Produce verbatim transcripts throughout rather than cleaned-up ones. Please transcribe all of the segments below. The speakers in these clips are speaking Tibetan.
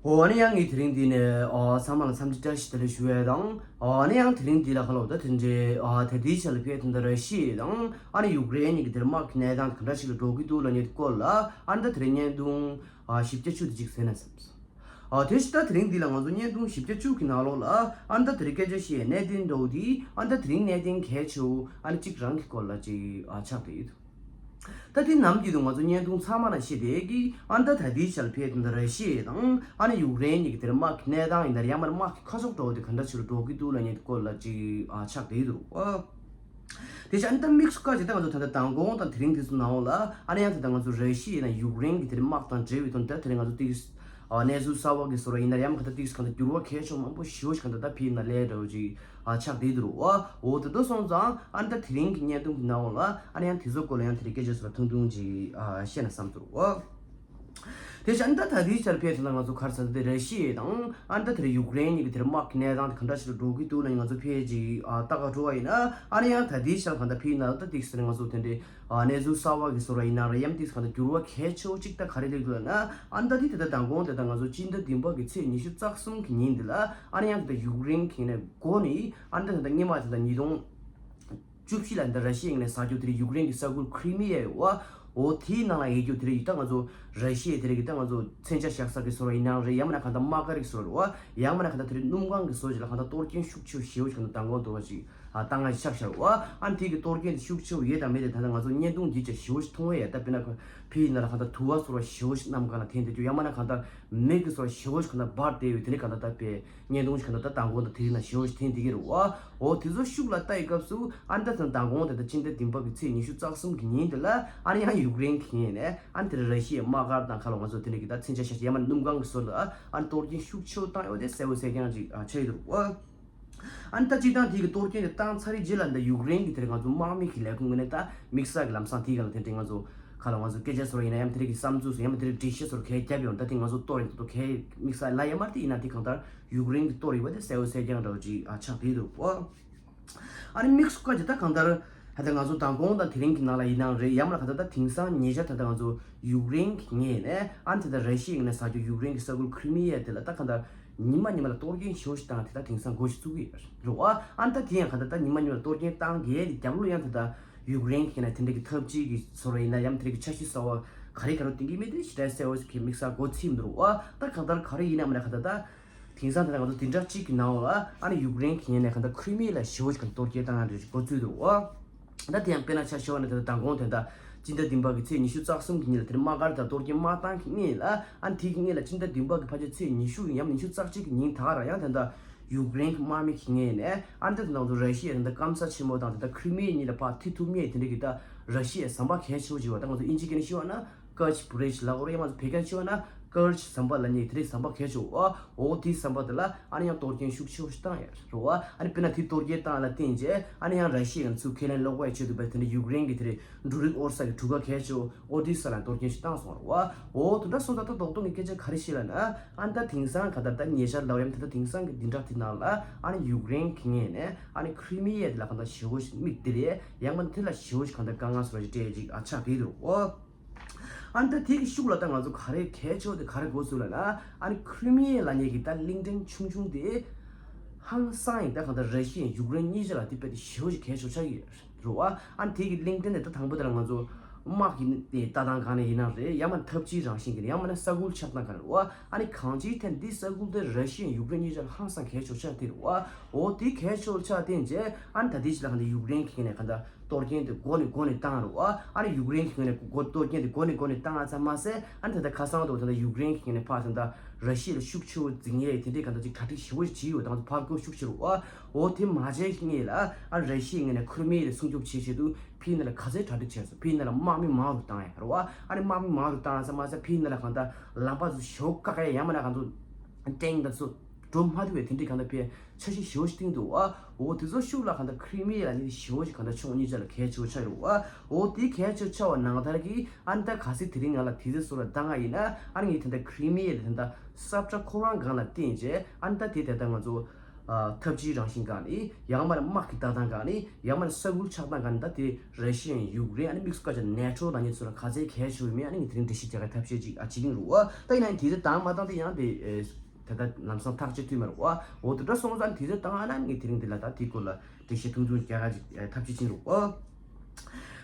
འོ་ཨ་ནི་ཡང་ངས་དེ་རིང་འདི་ནས་ཨ་ཚང་མ་ལ་འཚམས་འདྲི་བཀྲ་ཤིས་བདེ་ལེགས་ཞུ་ཡས་དང་། ཨ་ནི་ཡང་དེ་རིང་འདི་ལ་ཁ་ལོ་ད་དེ་འདྲའི་ཨ་ད་ལྟའི་ཆ་ལ་ཕེབས་དེ་འདྲ་ར་ཤི་ཡ་དང་ཨ་ནི་ཡུཀ་རེན་གཉིས་ཀྱི་དེར་དམག་གི་གནས་སྟངས་དེ་ག་འདྲ་ཞིག་ལ་འགྲོ་གི་འདུག་ལབ་མཁན་དེ་སྐོར་ལ་ཨ་ནི་ད་དེ་རིང་བརྙན་ཐུང་ཨ་བཞི་བརྒྱ་བཅུ་དེ་ཅིག་གཟིགས་ན་བསམ་སོང་། ཨ་དེ་བཞིན་ད་དེ་རིང་འདི་ལ་ང་ཚོ་བརྙན་ཐུང་བཞི་བརྒྱ་བཅུ་གི་ནང་ལོགས་ལ་ཨ་ནི་ད་དེ་རིང་སྐད་ཆ་བཤད་གནད་དོན་འདྲ་བོ་དེ་ཨ་ནི་ད་དེ་རིང་གནད་དོན་གལ་ཆེ་བོ་ཨ་ནི་གཅིག་རང་གི་སྐོར་ལ་ཅིག་ཨ་ཆགས་བསྡད་ཡོད། ད་དེ་ནམ་རྒྱུན་དུ་ང་ཚོ་བརྙན་ཐུང་ཚང་མ་ལ་བཤད་བསྡད་ཀྱི་ཨ་ནི་ད་ད་ལྟའི་ཆར་ཕེབས་དེ་འདྲ་ར་ཤི་ཡ་དང་ཨ་ནི་ཡུཀ་རེན་གཉིས་ཀྱི་དེར་དམག་གི་གནས་སྟངས་ཡིན་ན་ཡང་མ་དམག་གི་ཁ་ཕྱོགས་འདྲ་བོ་དེ་ག་འདྲ་ཞིག་ལ་འགྲོ་གི་འདུག་ལབ་མཁན་དེ་སྐོར་ལ་ཅིག་ཨ་ཆགས་བསྡད་ཡོད་འདུག་ཨ། དེ་བཞིན་ཨ་ནི་ད་དམིགས་སུ་བཀར་བྱས་ད་ང་ཚོ་ད་ལྟ་མདང་དགོང་དང་དེ་རིང་དེ་ཚོ་ནང་ལ་ཨ་ནི་ཡང་ད་ལྟ་ང་ཚོ་ར་ཤི་ཡ་ཡིན་ན་ཡུཀ་རེན་གྱི་དེར་དམག་དང་འབྲེལ་བའི་དོན་དུ་དེ་རིང་ང་ཚོ་ཏིག་ཨ་གནས་ཚུལ་གསར་བ་གི་བཟོ་འདྲ་ཡིན་ན་ཡང་མ་ད་ཏིག་གང་ལྟར་འགྱུར་བ་གལ་ཆེ་མང་པོ་ཞེ་པོ་ཞིག་གང་ལྟར་ད་ཕེབས་ན་ལས་འདྲ་བོ་ཅིག་ཨ་ཆགས་བསྡད་འདུག་རོ། འོ་དེ་འདྲ་སོང་ཙང་ཨ་ནི་ད་དེ་རིང་གི་བརྙན་ཐུང་གི་ནང་ལ་ཨ་ནི་ཡང་དེ་ཚོ་སྐོར་ལ་ཡང་དེ་རིང་སྐད་ཆ་ཚོ་ལ་ཐུང་ཐུང་ཅིག་ཨ་བཤད་ན་བསམ་འདུག་རོ། དེ་བཞིན་ད་ད་ལྟའི་ཆར་ཕེབས་ཐུབ་ན་ང་ཚོ་ག་རེ་ཟེར་ན་དེ་ར་ཤི་ཡ་དང་ཨ་ནི་ད་དེ་རིང་ཡུཀ་རེན་གཉིས་ཀྱི་དེར་དམག་གི་གནས་སྟངས་དེ་ག་འདྲ་ཞིག་ལ་འགྲོ་གི་འདུག་ན་ང་ཚོ་ཕེབས་ཅིག་ཨ་ལྟ་ག་འགྲོ་བ་ཡིན་ན་ཨ་ནི་ཡང་ད་ལྟའི་ཆར་གང་ལྟར་ཕེབས་ན་ད་ཏིག་ཟེར་ན་ང་ཚོ་དེ་འདྲའི་ཨ་གནས་ཚུལ་གསར་བ་གི་བཟོ་འདྲ་ཡིན་ན་རེད་ཡང་ཏིག་གང་ལྟར་འགྱུར་བ་གལ་ཆེ་བོ་གཅིག་ད་ག་རེ་སླེབས་འདུག་ལབ་ན་ཨ་ནི་ད་དེ་ད་ལྟ་མདང་དགོང་དེ་ད་ང་ཚོ་སྤྱི་ཟླ་བདུན་པ་གི་ཚེས་ཉི་ཤུ་རྩ་གསུམ་གི་ཉིན་འདི་ལ་ཨ་ནི་ཡང་ད་ལྟ་ཡུཀ་རེན་གྱི་ནས་འགོ་ནས་ཨ་ནི་ད་ད་སྔོན་མ་ད་ད་ཉིས་སྟོང་བཅུ་བཞི་ལ་འདི་ར་ཤི་ཡའི་ངོས་ནས་ཟ་རྒྱུ་དེ་རིང་ཡུཀ་རེན་གྱི་ས་ཁུལ་ཁྲི་མི་ཡ་ཡོད་པ། འོ་དེའི་ནང་ལ་ཡོད་རྒྱུ་དེ་རིང་ད་ང་ཚོ་ར་ཤི་ཡའི་དེ་རིང་གི་ད་ང་ཚོ་མཚོན་ཆ་བཞག་ས་གི་བཟོ་འདྲ་ཡིན་ནའང་རེད་ཡང་མིན་ན་གང་ལྟར་དམག་སྒར་གྱི་བཟོ་འདྲ་རེད་པ། ཡང་མིན་ན་གང་ལྟར་དེ་རིང་སྣུམ་ཁང་གི་བཟོ་ཅིག་ལ་གང་ལྟར་གཏོར་སྐྱོན་ཤུགས་ཆེ་བོ་ཞེ་པོ་ཞིག་གང་ལྟར་བཏང་གི་འདུག་པ་ཅིག་ཨ་བཏང་ང་ཞིག་ཆགས་བཞག་པ། ཨ་ནི་དེ་གི་གཏོར་སྐྱོན་དེ་ཤུགས་ཆེ་བོ་ཡོད་དང་མེད་དེ་ད་ལྟ་ང་ཚོ་བརྙན་ཐུང་འདི་ཅིག་ཞེ་པོ་ཞིག་མཐོང་བས་ད་དཔེར་ན་ཕའི་ཡིན་ན་ལ་གང་ལྟར་དུ་བ་བཟོ་འདྲ་ཞེ་པོ་ཞིག་གནམ་གང་ལ་འཐེན་བསྡད་རྒྱུ་ཡང་མིན་ན་གང་ལྟར་མེ་གི་བཟོ་འདྲ་ཞེ་པོ་ཞིག་གང་ལྟར་འབར་བསྡད་ཡོད་དེ་ནི་གང་ལྟར་ད་དཔེ། བརྙན་ཐུང་ཞིག་གང་ལྟར་ད་མདང་དགོང་དང་དེ་རིང་ན་ཞེ་པོ་ཞིག་འཐེན་བསྡད་ཀྱི་རེད་པ། འོ་དེ་ཚོ་ཤུགས་ལ་ལྟ་ཡི་སྐབས་སུ་ཨ་ནི་ད་ཐེངས་མདང་དགོང་དེ་ད་སྤྱི་ཟླ་བདུན་པ་གི་ཚེས་ཉི་ཤུ་རྩ་གསུམ་གི་ཉིན་དེ་ལ་ཨ་ནི་ཡང་ཡུཀ་རེན་གྱི་ངོས་ནས་ཨ་ནི་དེ་ར་ཤི་ཡའི་དམག་སྒར་དང་ཁ་ལོ་ང་ཚོ་དེ་འདྲ་གི་ད་མཚོན་ཆ་ཤག་ཡང་མ་སྣུམ་ཁང་གི་བཟོ་ལ་ཨ་ནི་གཏོར་སྐྱོན་ཤུགས་ཆེ་བོ་བཏང་ཡོད་དེ་གསལ་པོ་གསལ་རྐྱང་ཅིག་ཆགས་ཡོད་འདུག་པ། ཨ་ནི་ད་སྤྱིར་བཏང་དེ་གི་གཏོར་སྐྱོན་དེ་བཏང་ཚར་རེད་རྗེས་ལ་འདི་ཡུཀ་རེན་གྱི་དེ་རིང་ང་ཚོ་དམག་མི་གི་ལས་ཁུངས་ངོས་ནས་ད་དམིགས་བསལ་གྱི་ལམ་སང་དེའི་སྒང་ལ་དེ་འདྲའི་ང་ཚོ་ཁ་ལ་ང་ཚོ་སྐད་ཆ་བཟོ་འདྲ་ཡིན་ན་ཡང་དེ་རིང་གི་བསམ་ཚུལ་བཟོ་ཡང་མ་དེ་རིང་འགྲེལ་བཤད་བཟོ་འདྲ་གས་བརྒྱབ་ཡོང་ད་དེ་ང་ཚོ་གཏོར་ཡོང་ད་དོ་གས་དམིགས་བསལ་ལ་ཡང་མ་དེ་ཡིན་ན་དེ་གང་ལྟར་ཡུཀ་རེན་གྱི་གཏོར་ཡོད་པ་དེ་གསལ་པོ་གསལ་རྐྱང་འདྲ་བོ་ཅིག་ཨ་ཆགས་བསྡད་འདུག་པ། ཨ་ནི་དམིགས་སུ་བཀར་གྱི་ད་གང་ལྟར་ད་ལྟ་ང་ཚོ་མདང་དགོང་དང་དེ་རིང་གི་ནང་ལ་ཡིན་ནའང་རེད་ཡང་མ་ད་ད་དེང་སང་ཉེ་ཆར་ད་ལྟ་ང་ཚོ་ཡུཀ་རེན་གྱི་ངོས་ནས་ཨ་ནི་ད་ལྟ་ར་ཤི་ཡའི་ངོས་ནས་ཟ་རྒྱུ་ཡུཀ་རེན་གྱི་ས་ཁུལ་ཁྲི་མི་ཡ་དེ་ལ་ད་གང་ལྟར་ཉི་མ་ཉི་མ་ལ་གཏོར་སྐྱོན་ཞེ་པོ་ཞིག་བཏང་དེ་ད་དེང་སང་འགོ་ཞིག་བཙུགས་ཀྱི་ཡོད་རེད་བ། ཨ་ནི་ད་དེ་ཡང་གང་ལྟར་ད་ཉི་མ་ཉི་མ་ལ་གཏོར་སྐྱོན་བཏང་གས་དེ་རྒྱབ་ལོགས་ཡང་ད་ལྟ་ཡུཀ་རེན་གྱི་ངོས་ནས་དེ་འདྲ་གི་འཐབ་ཇུས་ཀྱི་བཟོ་འདྲ་ཡིན་ན་ཡང་དེ་འདྲ་གི་འཆར་གཞི་གསར་བ་ག་རེ་ག་རེ་བཏིང་གི་མེད་དེ་ཞེ་དྲག་གསལ་པོ་ཞིག་གི་དམིགས་བསལ་འགོ་ཚུགས་མི་འདུག་བ། ད་གང་ལྟར་ག་རེ་ཡིན་ན་མིན་ན་གང་ལྟར་ད། དེང་སང་ད་ལྟ་ང་ཚོ་འདི་འདྲ་གཅིག་གི་ནང་ལ་ཨ་ནི་ཡུཀ་རེན་གྱི་ངོས་ནས་གང་ལྟར་ཁྲི་མི་ལ་ཞེ་པོ་ཞིག་གཏོར་སྐྱོན་བཏང་ཡ་འདྲ་ཞིག་འགོ་བཙུགས་འདུག་ཨ། ད་དེ་ཡང་དཔེར་ན་ཆ་བཞག་ན་ད་ལྟ་མདང་དགོང་དེ་འདྲ་སྤྱི་ཟླ་བདུན་པ་གི་ཚེས་ཉི་ཤུ་རྩ་གསུམ་གྱི་ཉིན་ལ་དེར་དམག་སྒར་དང་གཏོར་སྐྱོན་མ་བཏང་གི་སྔོན་ལ་ཨ་ནི་དེ་གི་སྔོན་ལ་སྤྱི་ཟླ་བདུན་པ་གི་ཕལ་ཆེར་ཚེས་ཉི་ཤུ་ཡང་ཉི་ཤུ་རྩ་གཅིག་གི་ཉིན་ད་ག་རང་ཡང་དེ་འདྲ་ཡུཀ་རེན་གྱི་དམག་མི་གི་ངོས་ནས་ཨ་ནི་ད་དེ་འདྲ་ང་ཚོ་ར་ཤི་ཡའི་དེ་འདྲ་སྐམ་ས་ཆེན་མོ་དང་དེ་འདྲ་ཁྲི་མི་གཉིས་ལ་ཕར་ཐེ་ཐུབ་མཁན་དེ་འདྲ་གི་ད་ར་ཤི་ཡའི་ཟམ་པ་གལ་ཆེ་བོ་ཅིག་ཡོད་པ་ད་ང་ཚོ་ཨིན་ཇི་སྐད་ནས་ཞུས་པ་ན། ཀར་ཆི་བྷི་རིཇ་ལབ་དགོས་རེད། ཡང་ང་ཚོ་བོད་སྐད་བྱས་པ་ན་ཀར་ཆི་ཟམ་པ་ལབ་མཁན་དེ་རིང་ཟམ་པ་གལ་ཆེ་བོ། འོ་དེའི་ཟམ་པ་དེ་ལ་ཨ་ནི་ཡང་གཏོར་སྐྱོན་ཤུགས་ཆེ་བོ་ཞིག་བཏང་ཡོད་རེད་བ། ཨ་ནི་དཔེར་ན་དེ་གཏོར་སྐྱོན་བཏང་ལ་བརྟེན་རྗེས་ཨ་ནི་ཡང་ར་ཤི་ཡ་ང་ཚོ་ཁས་ལེན་ལོག་པའི་ཆེད་དུ་བས་དེ་འདྲ་ཡུཀ་རེན་གྱི་དེ་རིང་འབྲུ་རིགས་དབོར་ས་གི་གྲུ་ཁ་གལ་ཆེ་བོ་འོ་དེའི་ས་ལ་གཏོར་སྐྱོན་ཞིག་བཏང་སོང་རེད་བ། འོ་དེ་འདྲ་སོང་ཙང་ད་རྡོག་རྡོག་ངས་སྐད་ཆ་ག་རེ་བཤད་ལབ་ན་ཨ་ནི་ད་དེང་སང་ག་ད་ད་ཉེ་ཆར་ལབ་ཡང་ད་ད་དེང་སང་གི་འདི་འདྲ་དེ་ནང་ལ་ཨ་ནི་ཡུཀ་རེན་གྱི་ངོས་ནས་ཨ་ནི་ཁྲི་མི་ཡ་དེ་ལ་གང་ལྟར་ཞེ་བོ་ཞིག་མིག་དེ་རེད་ཡང་མ་དེ་ལ་ཞེ་བོ་ཞིག་གང་ལྟར་དཀའ་ངལ་སོགས་ཞིག་སྤྲད་ཅིག་ཨ་ཆགས་བསྡད་འདུག་འོ། ཨ་ནི་ད་དེ་གི་ཤུགས་ལ་ད་ང་ཚོ་ག་རེ་གལ་ཆེ་བ་དེ་ག་རེ་དགོས་ཟེར་ལབ་ན་ཨ་ནི་ཁྲི་མི་ཡ་ལབ་མཁན་གྱི་ད་གླིང་ཕྲན་ཆུང་ཆུང་དེ་ཧང་སང་ཡིན། ད་གང་ལྟར་ར་ཤི་ཡ་ཡུཀ་རེན་གཉིས་ཆ་ལ་དེ་དཔེ་དེ་ཞེ་པོ་ཞིག་གལ་ཆེ་ཆགས་ཀྱི་རེད་བ། ཨ་ནི་དེ་གི་གླིང་ཕྲན་དེ་ད་དང་པོ་དེ་ལ་ང་ཚོ་དམག་གི་ལྟ་སྟངས་སྒང་ནས་ཡིན་ན་རེད་ཡང་མིན་ན་འཐབ་ཇུས་རང་བཞིན་གྱི་ཡང་མིན་ན་ས་ཁུལ་ཆགས་སྟངས་སྒང་ནས་རེད་བ། ཨ་ནི་གང་ཅིའི་ཐད་འདི་ས་ཁུལ་དེ་ར་ཤི་ཡ་ཡུཀ་རེན་གཉིས་ཆ་ལ་ཧང་སང་གལ་ཆེ་ཆགས་དེ་རེད་བ། འོ་དེ་གལ་ཆེ་ཆགས་དེ་རྗེས་ཨ་ནི་ད་དེ་ཅི་ལ་གང་ལྟར་ཡུཀ་རེན་གྱི་ངོས་ནས་གང་ལྟར། གཏོར་སྐྱོན་དེ་འགོ་ནས་འགོ་ནས་བཏང་རེད་བ། ཨ་ནི་ཡུཀ་རེན་གྱི་ངོས་ནས་འགོ་གཏོར་སྐྱོན་དེ་འགོ་ནས་འགོ་ནས་བཏང་ཙམ་མ་ཟད་ཨ་ནི་ད་ལྟ་ཁ་སང་དུ་ད་ལྟ་ཡུཀ་རེན་གྱི་ངོས་ནས་ཕར་ད་ལྟ་ར་ཤི་ཡ་ལ་ཤུགས་ཆེ་བོ་འཛིང་ཡས་དེ་འདྲའི་གང་ལྟར་ཅིག་གྲ་སྒྲིག་ཞེ་བོ་ཞིག་བྱས་ཡོད་དང་ཕར་རྒོལ་ཤུགས་ཆེ་རུ་བ། འོ་དེ་མ་བྱས་ཀྱི་སྔོན་ལ་ཨ་ར་ཤི་ཡའི་ངོས་ནས་ཁུར་མི་ལ་སྲུང་སྐྱོབ་བྱེད་ཆེད་དུ་ཕི་ནི་ལ་ག་ཚད་གྲ་སྒྲིག་བྱས་སོང་། ཕི་ནི་ལ་དམག་མི་མང་རུ་བཏང་ཡ་རེད་བ། ཨ་ནི་དམག་མི་མང་རུ་བཏང་ཙམ་མ་ཟད་ཕི་ནི་ལ་གང་ལྟར་ལམ་པ་ཚོ་ཞེ་བོ་བཀག་ཡ་ཡང་མིན་ན་གང་ཚོ་ཊེང་དང་ཚོ་འགྲོ་མ་ཐུབ་པའི་དེ་འདྲའི་གང་ལྟར་ཕི་འཆར་གཞི་ཞེ་བོ་ཞིག་བཏིང་འདུག་བ། འོ་དེ་ཚོ་ཤུགས་ལ་གང་ལྟར་ཁྲི་མི་ལ་ནི་ཞེ་བོ་ཞིག་གང་ལྟར་ཕྱོགས་གཉིས་ཆ་ལ་གལ་ཆེ་བོ་ཆགས་ཡོད་བ། འོ་དེ་གལ་ཆེ་བོ་ཆགས་པ་ནང་ལྟར་གྱི་ཨ་ནི་ད་གལ་སྲིད་དེ་རིང་ང་ལ་དེ་ཚོ་སོགས་ལ་བཏང་ང་ཡིན་ན་ཨ་ནི་ངས་ད་ལྟ་ཁྲི་མི་ལ་ད་ལྟ་ས་བཀྲ་ཁོ་རང་སྒང་ལ་བརྟེན་རྗེས་ཨ་ནི་ད་དེ་ད་ལྟ་ང་ཚོ་ ཨ་ཐབས་ཇུས་རང་བཞིན་སྒང་ནས་ཡང་མ་ནི་དམག་གི་ལྟ་སྟངས་སྒང་ནས་ཡང་མ་ནི་ས་ཁུལ་ཆགས་སྟངས་སྒང་ནས་ད་དེ་ར་ཤི་ཡ་ཡུཀ་རེན་ཨ་ནི་དམིགས་སུ་བཀར་བྱས་ནེ་ཊོ་དང་གཉིས་ཚོ་ལ་ག་ཚད་གལ་ཆེ་བ་ཡིན་མིན་ཨ་ནི་ངས་དེ་རིང་འགྲེལ་བཤད་རྒྱག་གི་ཐབས་ཤེས་ཅིག་ཨ་བྱེད་ཀྱི་ཡིན་རུང་བ། ད་ཡིན་ན་ཡང་དེ་ཚོ་དང་མ་དང་དེ་ཡང་དེ་ཨེ་ད་ལྟ་ལམ་སང་ཐག་གཅོད་ཐུབ་མ་རུང་བ། འོ་དེ་འདྲ་སོང་ཙང་དེ་ཚོ་དང་ཨ་ན་ངས་དེ་རིང་འདི་ལ་ད་དེའི་སྐོར་ལ་འགྲེལ་བཤད་ཐུང་ཐུང་རྒྱག་ག་ཅིག་ཨེ་ཐབས་ཤེས་ཅིག་རུང་བ།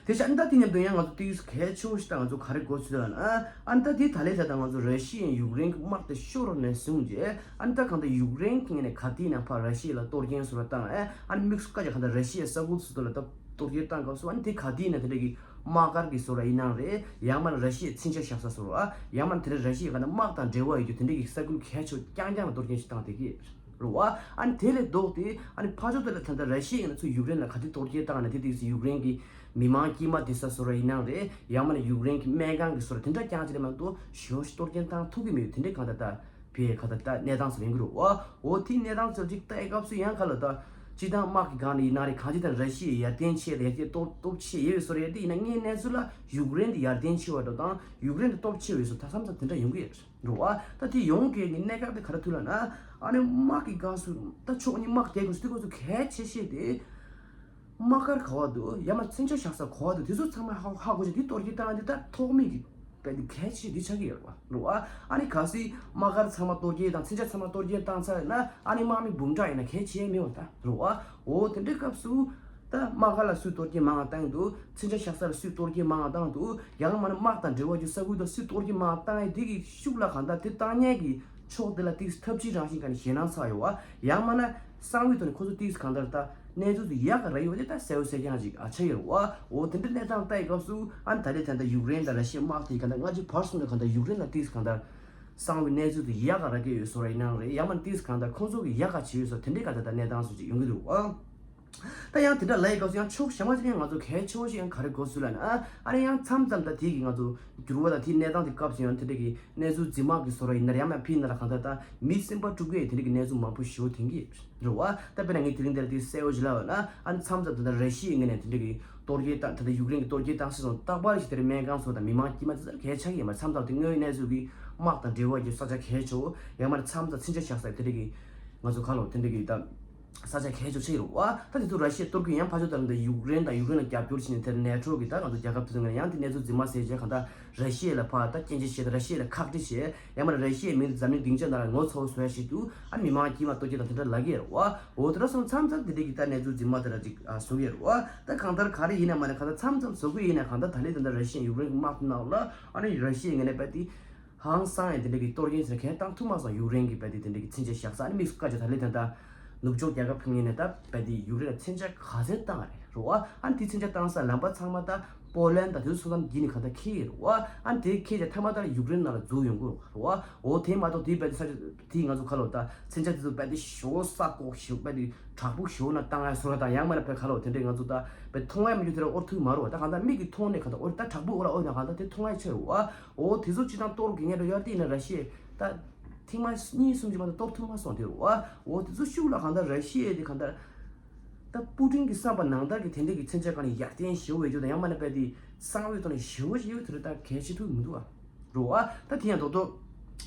དེ་བཞིན་ད་དེ་མཉམ་དུ་ཡང་ང་ཚོ་ཏིས་གལ་ཆེ་བོ་ཞིག་ད་ང་ཚོ་ག་རེ་གོ་ཚུལ་ལ་ན། ཨ་ནི་ད་དེ་ད་ལས་ད་ད་ང་ཚོ་ར་ཤི་ཡའི་ཡུཀ་རེན་གྱི་དམག་དེ་ཤོར་ནས་བཟུང་རྗེས་ཨ་ནི་ད་གང་ལྟར་ཡུཀ་རེན་གྱི་ངོས་ནས་ག་དུས་ནས་ཕར་ར་ཤི་ཡ་ལ་གཏོར་སྐྱོན་བཟོ་འདྲ་བཏང་ཨ་ཨ་ནི་དམིགས་སུ་བཀར་བྱས་གང་ལྟར་ར་ཤི་ཡའི་ས་ཁུལ་སོ་སོ་ལ་ད་གཏོར་སྐྱོན་བཏང་སྐབས་སུ་ཨ་ནི་དེ་ག་དུས་ནས་དེ་འདྲ་གི་དམག་སྒར་གྱི་བཟོ་འདྲ་ཡིན་ནའང་རེད། ཡང་མིན་ན་ར་ཤི་ཡའི་མཚོན་ཆ་བཞག་ས་བཟོ་འདྲ་ཨ་ཡང་མིན་ན་དེ་འདྲ་ར་ཤི་ཡའི་གང་ལྟར་དམག་དང་འབྲེལ་བ་ཡོད་རྒྱུ་དེ་འདྲ་གི་ས་ཁུལ་གལ་ཆེ་བོ་རྐྱང་རྐྱང་ལ་གཏོར་སྐྱོན་ཞིག་བཏང་བསྡད་ཀྱི་རེད། རེད་བ། ཨ་ནི་དེ་ལས་ལྡོག་སྟེ་ཨ་ནི་ཕར་ཕྱོགས་དེ་ལ་ད་ལྟ་ར་ཤི་ཡ་ཡིན་ན་ཚུར་ཡུཀ་རེན་ལ་ག་དུས་གཏོར་སྐྱོན་བཏང་ན་དེ་དུས་སུ་ཡུཀ་རེན་གྱི་མི་མང་དཀྱུས་མ་བསྡད་ས་བཟོ་འདྲ་ཡིན་ནའང་རེད། ཡང་མིན་ན་ཡུཀ་རེན་གྱི་སྨན་ཁང་གི་བཟོ་འདྲ་དེ་འདྲ་རྐྱང་ཅིག་རེད་མ་གཏོགས་ཞེ་པོ་ཞིག་གཏོར་སྐྱོན་བཏང་ཐུབ་ཀྱི་མེད། དེ་འདྲའི་གང་ལྟར་ད་བོད་གང་ལྟར་ད་གནས་སྟངས་ཚོ་ཡོང་གི་རེད་བ། འོ་དེའི་གནས་སྟངས་ཚོ་ཅིག་ལྟ་ཡི་སྐབས་སུ་ཡང་ག་ལ་ད་སྤྱི་བཏང་དམག་གི་སྒང་ནས་ཡིན་ན་རེད། གང་ཅི་ད་ར་ཤི་ཡ་ཡར་ལྡན་ཆེ་ཡར་ལྡན་སྟོབས་སྟོབས་ཆེ་ཡོད་པའི་བཟོ་འདྲ་ཡོད་དེ་ཡིན་ན་དངོས་གནས་ཚུལ་ལ་ཡུཀ་རེན་དེ་ཡར་ལྡན་ཆེ་བ་འདྲ་དང་ཡུཀ་རེན་དེ་སྟོབས་ཆེ་བའི་བཟོ་ད་མཚམས་མཚམས་དེ་འདྲ་ཡོང་གི་ཡོད་རེད། འགྲོ་བ། ད་དེ་ཡོང་གི་ནི་གནད་འགག་དེ་ག་རེ་ཐུག་ལ་ན། ཨ་ནི་དམག་གི་སྒང་སུ་ད་ཕྱོགས་གཉིས་དམག་རྒྱག་དགོས་སུ་དེ་སྐོར་སུ་གལ་ཆེ་ཤོས་དེ། དམག་སྒར་ག་བ་འདུག་ཡང་མ་མཚོན་ཆ་བཞག་ས་ག་བ་འདུག་དེ་ཚོ་ཚང་མ་ཧ་ཧ་གོ་ཆེ་དེ་གཏོར་སྐྱོན་བཏང་དེ་ད་ཐོག་མེད་ཀྱི་དཔེ་དེ་གལ་ཆེ་ཤོས་དེ་ཆགས་ཀྱི་ཡོད་རེད་བ། འགྲོ་བ། ཨ་ནི་གལ་སྲིད་དམག་སྒར་ཚང་མ་གཏོར་སྐྱོན་དང་མཚོན་ཆ་ཚང་མ་གཏོར་སྐྱོན་བཏང་ཚར་ན་ཨ་ནི་དམག་མི་འབུམ་ཕྲག་ཡིན་ན་གལ་ཆེ་མེད་བ་ད། འགྲོ་བ། འོ་དེ་འདྲའི་སྐབས་སུ། ད་དམག་སྒར་ལ་སུས་གཏོར་སྐྱོན་མང་བ་བཏང་འདུག་མཚོན་ཆ་བཞག་ས་ལ་སུས་གཏོར་སྐྱོན་མང་བ་བཏང་འདུག་ཡང་མིན་ན་དམག་དང་འབྲེལ་བ་ཡོད་ས་ཁུལ་དུ་སུས་གཏོར་སྐྱོན་མང་བ་བཏང་ཡས་དེ་གི་ཤུགས་ལ་གང་ལྟར་དེ་བཏང་མཁན་གྱི་ཕྱོགས་དེ་ལ་ཏིག་ཐབས་ཇུས་རང་བཞིན་ག་ནས་ཞེད་སྣང་ཚ་ཡོད་བ། ཡང་མིན་ན་གསང་བའི་ཐོག་ནས་ཁོ་ཚོ་ཏིག་གང་ལྟར་ད་གནས་ཚུལ་དེ་ཡག་ག་ར་ཡོད་དེ་ད་གསལ་བོ་གསལ་རྐྱང་ཅིག་ཨ་ཆགས་ཡོད་བ། འོ་དེ་འདྲ་གནས་སྟངས་ལྟ་ཡི་སྐབས་སུ་ཨ་ནི་ད་རེས་ད་ལྟ་ཡུཀ་རེན་དང་ར་ཤི་ཡའི་དམག་དེ་གང་ལྟར་སྔ་ཕྱི་བར་གསུམ་ནས་གང་ལྟར་ཡུཀ་རེན་ལ་ཏིག་གང་ལྟར་གསང་བའི་གནས་ཚུལ་དེ་ཡག་ག་ར་གི་ཡོད་བཟོ་འདྲ་ཡིན་ནའང་རེད། ཡང་མིན་ན་ཏིག་གང་ལྟར་ཁོ་ཚོ་གི་ཡག་ག་བྱེད་ཡོད་བཟོ་དེ་འདྲའི་ག་ད་ད་གནས་སྟངས་སུ་ཅིག་ཡོང་གི་འདུག་ཨ། ད་ཡང་དེ་འདྲ་ལ་ཡི་སྐབས་སུ་ཡང་ཕྱོགས་གཞན་པ་ཅིག་ཡང་ང་ཚོ་གལ་ཆེ་བོ་ཞིག་ཡང་ག་རེ་དགོས་སུ་ལ་ན་ཨ་ནི་ཡང་མཚམས་མཚམས་ད་དེ་གི་ང་ཚོ་འགྱུར་བ་ད་དེའི་གནས་སྟངས་དེ་སྐབས་སུ་ཡང་དེ་འདྲ་གི་གནས་ཚུལ་འཛིན་མ་གི་བཟོ་འདྲ་ཡིན་ན་ཡང་མ་ཕི་ན་ལ་གང་ལྟར་ད་མི་སེམས་པ་དཀྲུག་གི་དེ་འདྲ་གི་གནས་ཚུལ་མང་པོ་ཞིག་ཐོན་གི་རེད་བ། ད་དཔེར་ན་ངས་དེ་རིང་འདིར་དེ་གསལ་བོ་ཞིག་ལབ་པ་ན་ཨ་ནི་མཚམས་མཚམས་ད་ད་ར་ཤི་ཡའི་ངོས་ནས་དེ་འདྲ་གི་གཏོར་སྐྱོན་བཏང་ད་ད་ཡུཀ་རེན་གི་གཏོར་སྐྱོན་བཏང་སྲིད་སོང་རྟག་པར་ཞིག་དེར་སྨན་ཁང་སོགས་དང་མི་མང་དཀྱུས་མ་དེ་ཚོར་གལ་ཆགས་ཀྱི་ཡོད་མ་རེད། མཚམས་མཚམས་དེ་དངོས་ཡོད་གནས་ཚུལ་གི་དམག་དང་འབྲེལ་བ་གི་ས་ཆ་གལ་ཆེ་བོ་ཡང་མ་རེད། མཚམས་མཚམས་མཚོན་ཆ་བཞག་ས་དེ་འདྲ་གི་ང་ཚོ་ག་ལོ་དེ་འདྲ་གི་ད། ས་ཆ་གལ་ཆེ་ཆེ་རུ་བ། ད་དེ་ཚོ་ར་ཤི་ཡ་གཏོར་གི་ཡང་ཕར་ཕྱོགས་དང་ད་ཡུཀ་རེན་དང་ཡུཀ་རེན་ལ་རྒྱབ་སྐྱོར་བྱས་ནས་དེར་ནེ་ཊོ་གི་ད་ང་ཚོ་རྒྱལ་ཁབ་དེ་ཚོ་ངོས་ནས་ཡང་དེ་གནས་ཚུལ་འཛིན་མ་ཟེར་བྱས་གང་ལྟར་ར་ཤི་ཡ་ལ་ཕར་ད་སྐྱོན་བརྗོད་བྱས་ད་ར་ཤི་ཡ་ལ་ཁག་དཀྲི་བྱས་ཡང་མ་ར་ཤི་ཡའི་མིང་དུ་འཛམ་གླིང་སྡིངས་ཆ་ནང་ལ་ངོ་ཚ་བོ་བཟོ་ཡ་ཞིག་ཏུ་ཨ་མི་མང་དཀྱུས་མ་གཏོར་སྐྱོན་དང་དེ་འདྲ་ལབ་ཀྱི་ཡོད་རེད་བ། འོ་དེ་འདྲ་སོང་མཚམས་མཚམས་དེ་འདྲ་གི་ད་གནས་ཚུལ་འཛིན་མ་དེ་འདྲ་ཅིག་བཟོ་གི་ཡོད་རེད་བ། ད་གང་ལྟར་ག་རེ་ཡིན་ན་མ་ནས་གང་ལྟར་མཚམས་མཚམས་བཟོ་གི་ཡིན་ན་གང་ལྟར་ད་ལས་ད་ལྟ་ར་ཤི་ཡ་ཡུཀ་རེན་གི་དམག་དེ་ནང་ལ་ཨ་ནི་ར་ཤི་ཡའི་ངོས་ནས་དཔེ་དེ། ཧང་སང་ཡང་དེ་འདྲ་གི་གཏོར་སྐྱོན་ཟེར་མཁན་བཏང་ཐུབ་མ་སོང་། ཡུཀ་རེན་གྱི་དཔེ་དེ་དེ་འདྲ་གི་མཚོན་ཆ་བཞག་ས་ཨ་ནི་དམིགས་སུ་བཀར་བྱས་ད་ལས་ད་ལྟ་ནུབ་ཕྱོགས་རྒྱལ་ཁབ་ཁག་ནས་ད་དཔེ་དེ་ཡུཀ་རེན་ལ་མཚོན་ཆ་ག་ཚད་བཏང་རེད་རོ། ཨ་ནི་དེ་མཚོན་ཆ་བཏང་ས་ལམ་པ་ཚང་མ་ད་པོ་ལན་དང་དེ་ཚོ་མཚམས་བརྒྱུད་ནས་གང་ལྟར་འཁེལ་ཡོད་རོ། ཨ་ནི་དེ་འཁེལ་བྱས་མཐའ་མ་ད་ཡུཀ་རེན་ནང་ལ་འཛུལ་ཡོང་གི་རོ། འོ་དེ་མ་གཏོགས་དེ་དཔེ་དེ་ས་ཆ་དེ་ང་ཚོ་ཁ་ལོ་ད་མཚོན་ཆ་དེ་ཚོ་དཔེ་དེ་ཞོ་ས་ལྐོག་ཞོ་དཔེ་དེ་དྲག་པོ་ཞོ་ན་བཏང་ཡ་བཟོ་འདྲ་དང་ཡང་མིན་ན་དཔེ་ཁ་ལོ་དེ་འདྲས་ང་ཚོ་ད་དཔེ་མཐོང་ཡ་མི་འདུག་དེ་འདྲ་འོར་ཐུག་མ་རོ། ད་གང་ལྟར་མིག་གིས་མཐོང་ནས་གང་ལྟར་འོར་ད་དྲག་པོ་འོར་ལ་འོར་ན་གང་ལྟར་དེ་མཐོང་ཡ་ཆེ་རོ། འོ་དེ་ཚོ་སྤྱི་བཏང་གཏོར་དགོས་ངེས་འགྲོ་ཡར་བལྟས་ན་ར་ཤི་ཡ་ད་ཐེངས་མ་གཉིས་གསུམ་ཅིག་མ་གཏོགས་གཏོར་ཐུབ་མ་སོང་དེ་རུ་བ། འོ་དེ་ཚོ་ཤུགས་ལ་གང་ལྟར་ར་ཤི་ཡ་དེ་གང་ལྟར་ད་པུ་ཏིན་གྱི་བསམ་པ་ནང་ལྟར་གྱི་དེ་འདྲ་གི་མཚོན་ཆ་གང་ནས་ཡར་བརྟན་ཞེ་པོ་ཡོད་རྒྱུ་དང་ཡང་མིན་ན་དཔེ་དེ་གསང་བའི་ཐོག་ནས་ཞེ་པོ་ཞིག་ཡོད་དེ་རུ་ད་གལ་ཆེ་ཐུབ་མི་འདུག་བ། རུ་བ། ད་དེ་ཡང་རྡོག་རྡོག་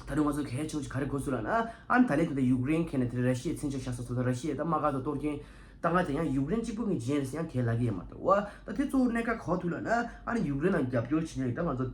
ད་རུང་ང་ཚོ་གལ་ཆེ་བོ་ཞིག་ག་རེ་གོ་ཚུལ་ལ་ན་ཨ་ནི་ད་ལན་དེ་ད་ཡུཀ་རེན་ཁེ་ནས་དེ་ར་ཤི་ཡའི་མཚོན་ཆ་བཞག་ས་ཚོ་ད་ར་ཤི་ཡ་ད་དམག་སྒར་དུ་གཏོར་སྐྱོན་ད་ང་དེ་ཡང་ཡུཀ་རེན་གཅིག་པུ་གི་རྗེས་ཡང་གལ་ལ་གི་ཡ་མ་གཏོགས་བ། ད་དེ་གཙོ་བོ་གནད་འགག་ག་པར་ཐུག་ལ་ན་ཨ་ནི་ཡུཀ་རེན་ལ་རྒྱབ་སྐྱོར་བྱེད་མཁན་ད་ང་ཚོ་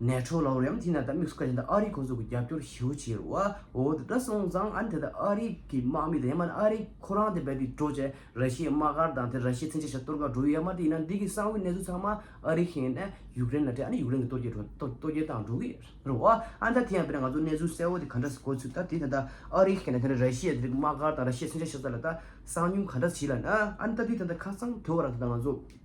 ནེ་ཊོ་ལ་འོ་རེམ་དེ་ན་ད་དམིགས་སུ་བཀར་ཞིང་ད་ཨ་རི་ཁོང་ཚོ་གི་རྒྱབ་སྐྱོར་ཞེ་པོ་བྱེད་རུ་བ། འོ་དེ་འདྲ་སོང་ཙང་ཨ་ནི་དེ་ད་ཨ་རི་གི་དམག་མི་དང་ཡང་མ་ཨ་རི་ཁོ་རང་དེ་བས་དེ་འགྲོ་བྱས་ར་ཤི་ཡའི་དམག་སྒར་དང་དེ་ར་ཤི་ཡའི་མཚོན་ཆ་ཞབས་གཏོར་ག་འགྲོ་ཡོད་ཡ་མ་དེ་ཡིན་ན་འདི་གི་གསང་བའི་གནས་ཚུལ་ཚང་མ་ཨ་རི་ཁེ་ནས་ཡུཀ་རེན་ལ་སྤྲད་ཨ་ནི་ཡུཀ་རེན་གི་གཏོར་སྐྱོན་གཏོར་སྐྱོན་བཏང་འགྲོ་གི་རུ་བ། ཨ་ནི་ད་དེ་ཡང་དཔེར་ན་ང་ཚོ་གནས་ཚུལ་གསལ་བོ་དེ་ག་འདྲ་སེ་གོ་ཚུལ་ད་དེ་ད་ད་ཨ་རི་ཁེ་ནས་དེ་ར་ཤི་ཡའི་དེ་དམག་སྒར་དང་ར་ཤི་ཡའི་མཚོན་ཆ་ཞབས་གཏོར་ལ་ད་གསང་མྱུམ་ག་འདྲ་བྱེད་ལ་ན་ཨ་ནི་ད་དེ་ད་ད་ཁ་སང་དེ་བ་ར་ད་ད་ང་ཚོ།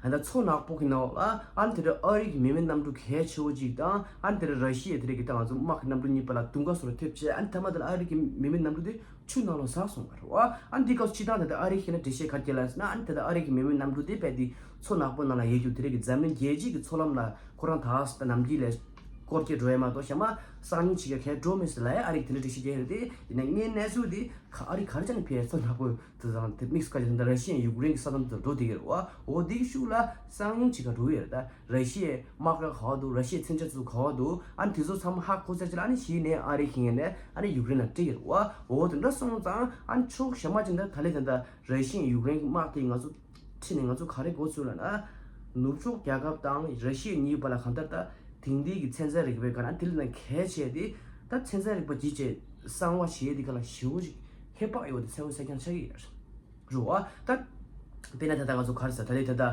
ཨ་ད་མཚོ་ནག་པོ་གི་ནང་ལ་ཨ་ནི་དེ་འདྲ་ཨ་རི་གི་མི་མེད་གནམ་གྲུ་གལ་ཆེ་བོ་ཅིག་དང་ཨ་ནི་དེ་འདྲ་ར་ཤི་ཡའི་དེ་འདྲ་གི་ད་ང་ཚོ་དམག་གི་གནམ་གྲུ་གཉིས་བར་ལ་དུང་དཀར་བཟོ་འདྲ་ཐེབས་བྱས་ཨ་ནི་མཐའ་མ་དེ་ལ་ཨ་རི་གི་མི་མེད་གནམ་གྲུ་དེ་ཆུ་ནང་ལ་ཟགས་སོང་བ་རེད་བ། ཨ་ནི་འདི་སྐབས་སྤྱི་བཏང་དེ་འདྲ་ཨ་རི་ཁེ་ན་འགྲེལ་བཤད་ག་རེ་ལབ་ཟེར་ན་ཨ་ནི་དེ་འདྲ་ཨ་རི་གི་མི་མེད་གནམ་གྲུ་དེ་རྦད་དེ་མཚོ་ནག་པོ་ནང་ལ་ཡོད་རྒྱུ་དེ་འདྲ་གི་འཛམ་གླིང་རྒྱལ་སྤྱི་གི་མཚོ་ལམ་ལ་ཁོ་རང་ད་ནམ་རྒྱུན་ལས། སྐོར་སྐྱོད་འགྲོ་ཡ་མ་གཏོགས་གཞན་མ་གསང་མྱུལ་བྱེད་ཡ་གས་འགྲོ་མི་སྲིད་ལབ་ཡ། ཨ་རི་གིས་དེ་འདྲ་སྒྲིག་གཞི་བརྒྱབ་ཡོད་རེད་དེ། ཡིན་ན་ངའི་གནས་ཚུལ་དེ་ག་ཨ་རི་ག་རེ་བྱས་ནས་ཕེ་ཚོ་ནག་པོ་དེ་ཚང་དེ་དམིགས་སུ་བཀར་བྱས་ད་ལྟ་ར་ཤི་ཡ་ཡུཀ་རེན་གྱི་ས་མཚམས་དེ་འགྲོ་བསྡད་ཀྱི་རེད་བ། འོ་དེའི་ཤུགས་ལ་གསང་མྱུལ་བྱེད་ག་འགྲོ་གི་ཡོད་རེད། ད་ར་ཤི་ཡའི་དམག་སྒར་ག་བ་འདུག་ར་ཤི་ཡའི་མཚོན་ཆ་ཚོ་ག་བ་འདུག་ཨ་ནི་དེ་ཚོ་ཚང་མ་ཧ་གོ་ཚར་རྗེས་ལ་ཨ་ནི་གཞི་ནས་ཨ་རི་གིས་ངས་ནས་ཨ་ནི་ཡུཀ་རེན་ལ་སྤྲད་ཀྱི་རེད་བ། འོ་དེ་འདྲ་སོང་ཙང་ཨ་ནི་ཕྱོགས་གཞན་པ་ཅིག་འདི་ད་ལས་ད་ལྟ་ར་ཤི་ཡ་ཡུཀ་རེན་གྱི་དམག་དེ་ང་ཚོ་ཁྲིད་ནས་ང་ཚོ་ག་རེ་འགོ་ཚུགས་ལབ་ན། ནུབ་ཕྱོགས་རྒྱལ་ཁབ་དང་ར་ཤི་ཡ་གཉིས་བར་ལ་གང་ལྟར་ད་དེང་དུས་ཀྱི་ཚན་རྩལ་རིག་པའི་སྒང་ན་དེ་ལས་ན་གལ་ཆེ་དེ། ད་ཚན་རྩལ་རིག་པ་ཇི་བྱས་གསང་བ་བྱེད་ཡས་དེ་ག་ལ་ཞེ་པོ་ཞིག་ཧེ་བག་ཡོད་དེ་གསལ་པོ་གསལ་རྐྱང་ཆགས་ཀྱི་ཡོད་རེད་བ། ད་དཔེར་ན་ད་ལྟ་ང་ཚོ་ག་རེ་ཟེར་ད་ལས་ད་ད་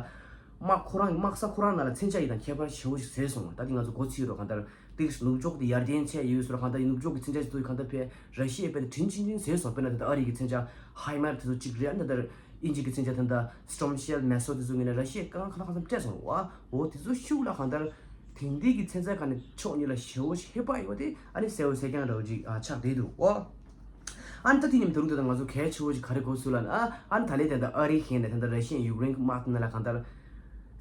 དམག་ཁོ་རང་དམག་ས་ཁོ་རང་ནང་ལ་མཚོན་ཆ་ཡི་དང་ཁྱད་པར་ཞེ་པོ་ཞིག་ཟད་སོང་བ། ད་དེ་ང་ཚོ་འགོ་ཚུགས་རོགས་གང་ལྟར། ཏིག་ནུབ་ཕྱོགས་དེ་ཡར་ལྡན་ཆེ་ཡོད་ཟེར་གང་ལྟར་ཡིན། ནུབ་ཕྱོགས་ཀྱི་མཚོན་ཆ་ཞིག་ཏུ་གང་ལྟར་ཕེ་ར་ཤི་ཡའི་དཔེ་དེ་དྲིན་ཆེན་ཆེན་ཟེར་སོང་། དཔེར་ན་ད་ལྟ་ཨ་རི་གི་མཚོན་ཆ་ཧའི་མར་དེ་ཚོ་གཅིག་རེད། ཨ་ནི་ད་ལྟ་དབྱིན་ཇི་གི་མཚོན་ཆ་ད་ལྟ་སི་ཊོམ་ཤེལ་མེ་སོ་དེ་ཚོ་ངོས་ནས་ར་ཤི་ཡའི་གང་གང་གང་འཚམ་སྤྲད་སོང་བ། འོ་དེ་ཚོ་ཤུགས་ལ་གང་ལྟར་དེང་དུས་ཀྱི་མཚོན་ཆ་གང་ནས་ཕྱོགས་གཉིས་ལ་ཞེ་པོ་ཞིག་ཧེ་བག་ཡོད་དེ་ཨ་ནི་གསལ་པོ་གསལ་རྐྱང་འདྲ་བོ་ཅིག་ཨ་ཆགས་བསྡད་འདུག་འོ། ཨ་ནི་ད་དེ་ཉིན་དུ་རུང་ད་ལྟ་ང་ཚོ་གལ་ཆེ་བོ་ཞིག་ག་རེ་གོ་ཚུལ་ལ་ན། ཨ་ནི་ད་ལས་ད་ལྟ་ཨ་རི་ཁེན་ནས་ད་ལྟ་ར་ཤི་ཡའི་ཡུཀ་རེན་གྱི་དམག་དེ་ནང་ལ་གང་ལྟར།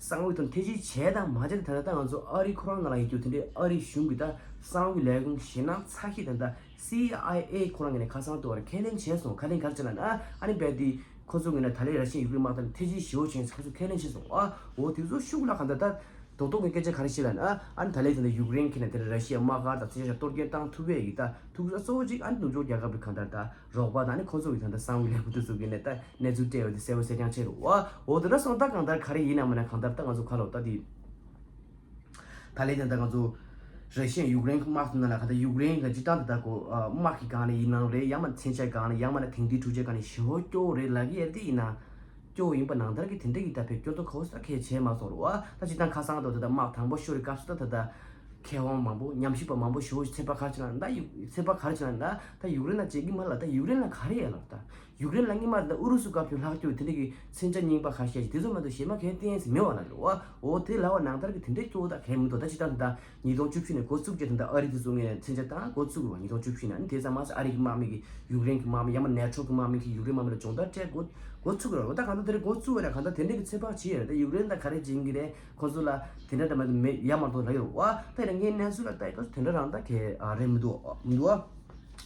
གསང་བའི་དོན་ཐེ་ཇུས་བྱས་དང་མ་བྱས་དེ་ད་ལྟ་ང་ཚོ་ཨ་རི་ཁོ་རང་ནང་ལ་ཡིན་རྒྱུ་དེ་འདྲའི་ཨ་རི་གཞུང་གི་ད་གསང་བའི་ལས་ཁུངས་ཞེད་སྣང་ཚ་ཤོས་དེ་ད་སི་ཨའི་ཨེ་ཁོ་རང་གི་ནས་ཁ་སང་དུ་བར་ཁས་ལེན་བྱས་སོང་། ཁས་ལེན་ག་རེ་བྱས་ལབ་ན། ཨ་ནི་རྦད་དེ་ཁོ་ཚོ་གི་ནས་ད་ལས་ར་ཤི་ཡའི་ཡུཀ་རེན་དམག་དང་ཐེ་ཇུས་ཞེ་པོ་བྱས་ཁོ་ཚོ་ཁས་ལེན་བྱས་སོང་ཨ། འོ་དེ་ཚོ་ཤུགས་ལ་གང་ལྟར་ད་རྡོག་རྡོག་གི་སྐད་ཆ་ག་རེ་བཤད་ལབ་ན། ཨ་ནི་ད་ལས་དེ་འདྲ་ཡུཀ་རེན་གྱི་ནས་དེ་འདྲ་ར་ཤི་ཡའི་དམག་སྒར་དང་མཚོན་ཆ་གཏོར་སྐྱོན་བཏང་ཐུབ་པའི་ཡིག་ད་ཐུག་ས་གཙོ་བོ་གཅིག་ཨ་ནི་ནུབ་ཕྱོགས་རྒྱལ་ཁབ་ཀྱི་གང་ལྟར་ད་རོགས་པ་དང་ནི་ཁོ་ཚོ་གི་ད་ལྟ་གསང་བའི་ལས་འགུལ་དེ་ཚོ་གི་ནས་ད་གནས་ཚུལ་སྤྲད་པ་དེ་གསལ་པོ་གསལ་རྐྱང་བྱས་རེད་བ། འོ་དེ་འདྲ་སོང་ད་གང་ལྟར་ག་རེ་ཡིན་ནམ་ན་གང་ལྟར་ད་ང་ཚོ་ཁ་ལོ་ད་དེ་ད་ལས་ད་ལྟ་ང་ཚོ་ར་ཤི་ཡ་ཡུཀ་རེན་གྱི་དམག་དེ་ནང་ལ་གང་ལྟར་ཡུཀ་རེན་གྱི་སྤྱི་བཏང་ད་ལྟ་གོ་དམག་གི་སྒང་ནས་ཡིན་ནའང་རེད། ཡང་མ་མཚོན་ཆའི་སྒང་ནས་ཡང་མ་ན་དེང་དུས་འཕྲུལ་ཆས་སྒང་ནས་ཞེ་པོ་སྐྱོ་བོ་རེད་ལབ་ཀྱི་ཡོད་དེ་ཡིན་ན། སྐྱོ་བོ་ཡིན་པ་ནང་ལྟར་གྱི་དེ་འདྲ་གི་ད་ཕེ་སྐྱོ་དོ་ཁོ་ས་ཁས་བྱས་མ་སོང་རུ་བ། ད་ཅི་ད་ཁ་སང་དུ་ད་ད་དམག་དང་པོ་ཤོར་བའི་སྐབས་སུ་ད་ད་ད་མཁས་དབང་མང་པོ་ཉམས་ཞིབ་པ་མང་པོ་ཞུ་ཚན་པ་ག་རེ་བྱས་ན་ད་ཡུ་ཚན་པ་ག་རེ་བྱས་ན་ད་ད་ཡུཀ་རེན་ལ་བྱེད་ཀྱི་མ་ལ་ད་ཡུཀ་རེན་ལ་ག་རེ་ཡ་ལ་ད་ཡུཀ་རེན་ལ་སྔོན་མ་ད་ཨུ་རུ་སུ་སྐབས་དུ་ལྷག་སྐྱོ་དེ་འདྲ་གི་མཚོན་ཆ་རྙིང་པ་ཁ་ཤས་ཤིག་དེ་ཚོ་མ་གཏོགས་གཞན་མ་གས་བསྟན་ཡས་མེད་བ་ལ་རུ་བ། འོ་དེ་ལ་བ་ནང་ལྟར་གྱི་དེ་འདྲ་སྐྱོ་བོ་ད་གས་མི་འདུག་ད་ཅི་ད་ད། ཉིས་སྟོང་བཅུ་བཞི་ནས་འགོ་བཙུགས་རྗེས་ད་ལྟ་ཨ་རི་དེ་ཚོ་ངས་མཚོན་ཆ་བཏང་འགོ་བཙུགས་རུང་ཉིས་སྟོང་བཅུ་བཞི་ནས་ཨ་ནི་དེ་ཙམ་མ་ཟད་ཨ་རི་གི་དམག་མི་གིས་ཡུཀ་རེན་གྱི་དམག་མི་ཡང་མ་ནེ་ཊོ་གི་དམག་མི་གིས་ཡུཀ་རེན་དམག་མི་ལ་སྦྱོང་བརྡར་སྤྲད་འགོ་འགོ་ཚུགས་རུང་ད་གང་ལྟར་དེ་རིང་འགོ་བཙུགས་པ་ལ་གང་ལྟར་དེ་འདྲ་གི་ཚོད་དཔག་བྱེད་ཡོད་རེད། ད་ཡུཀ་རེན་ལ་ག་རེ་བྱེད་ཀྱི་རེད། ཁོ་ཚོ་ལ་དེ་འདྲ་འདྲ་མ་འདུག་མེད་ཡ་མ་གཏོགས་ལ་ཡོད་རུང་བ། ད་ཡིན་ན་ངའི་གནས་ཚུལ་ལ་ལྟ་ཡི་ད་དེ་འདྲ་རང་ད་གས་རེད་མི་འདུག་མི་འདུག་བ།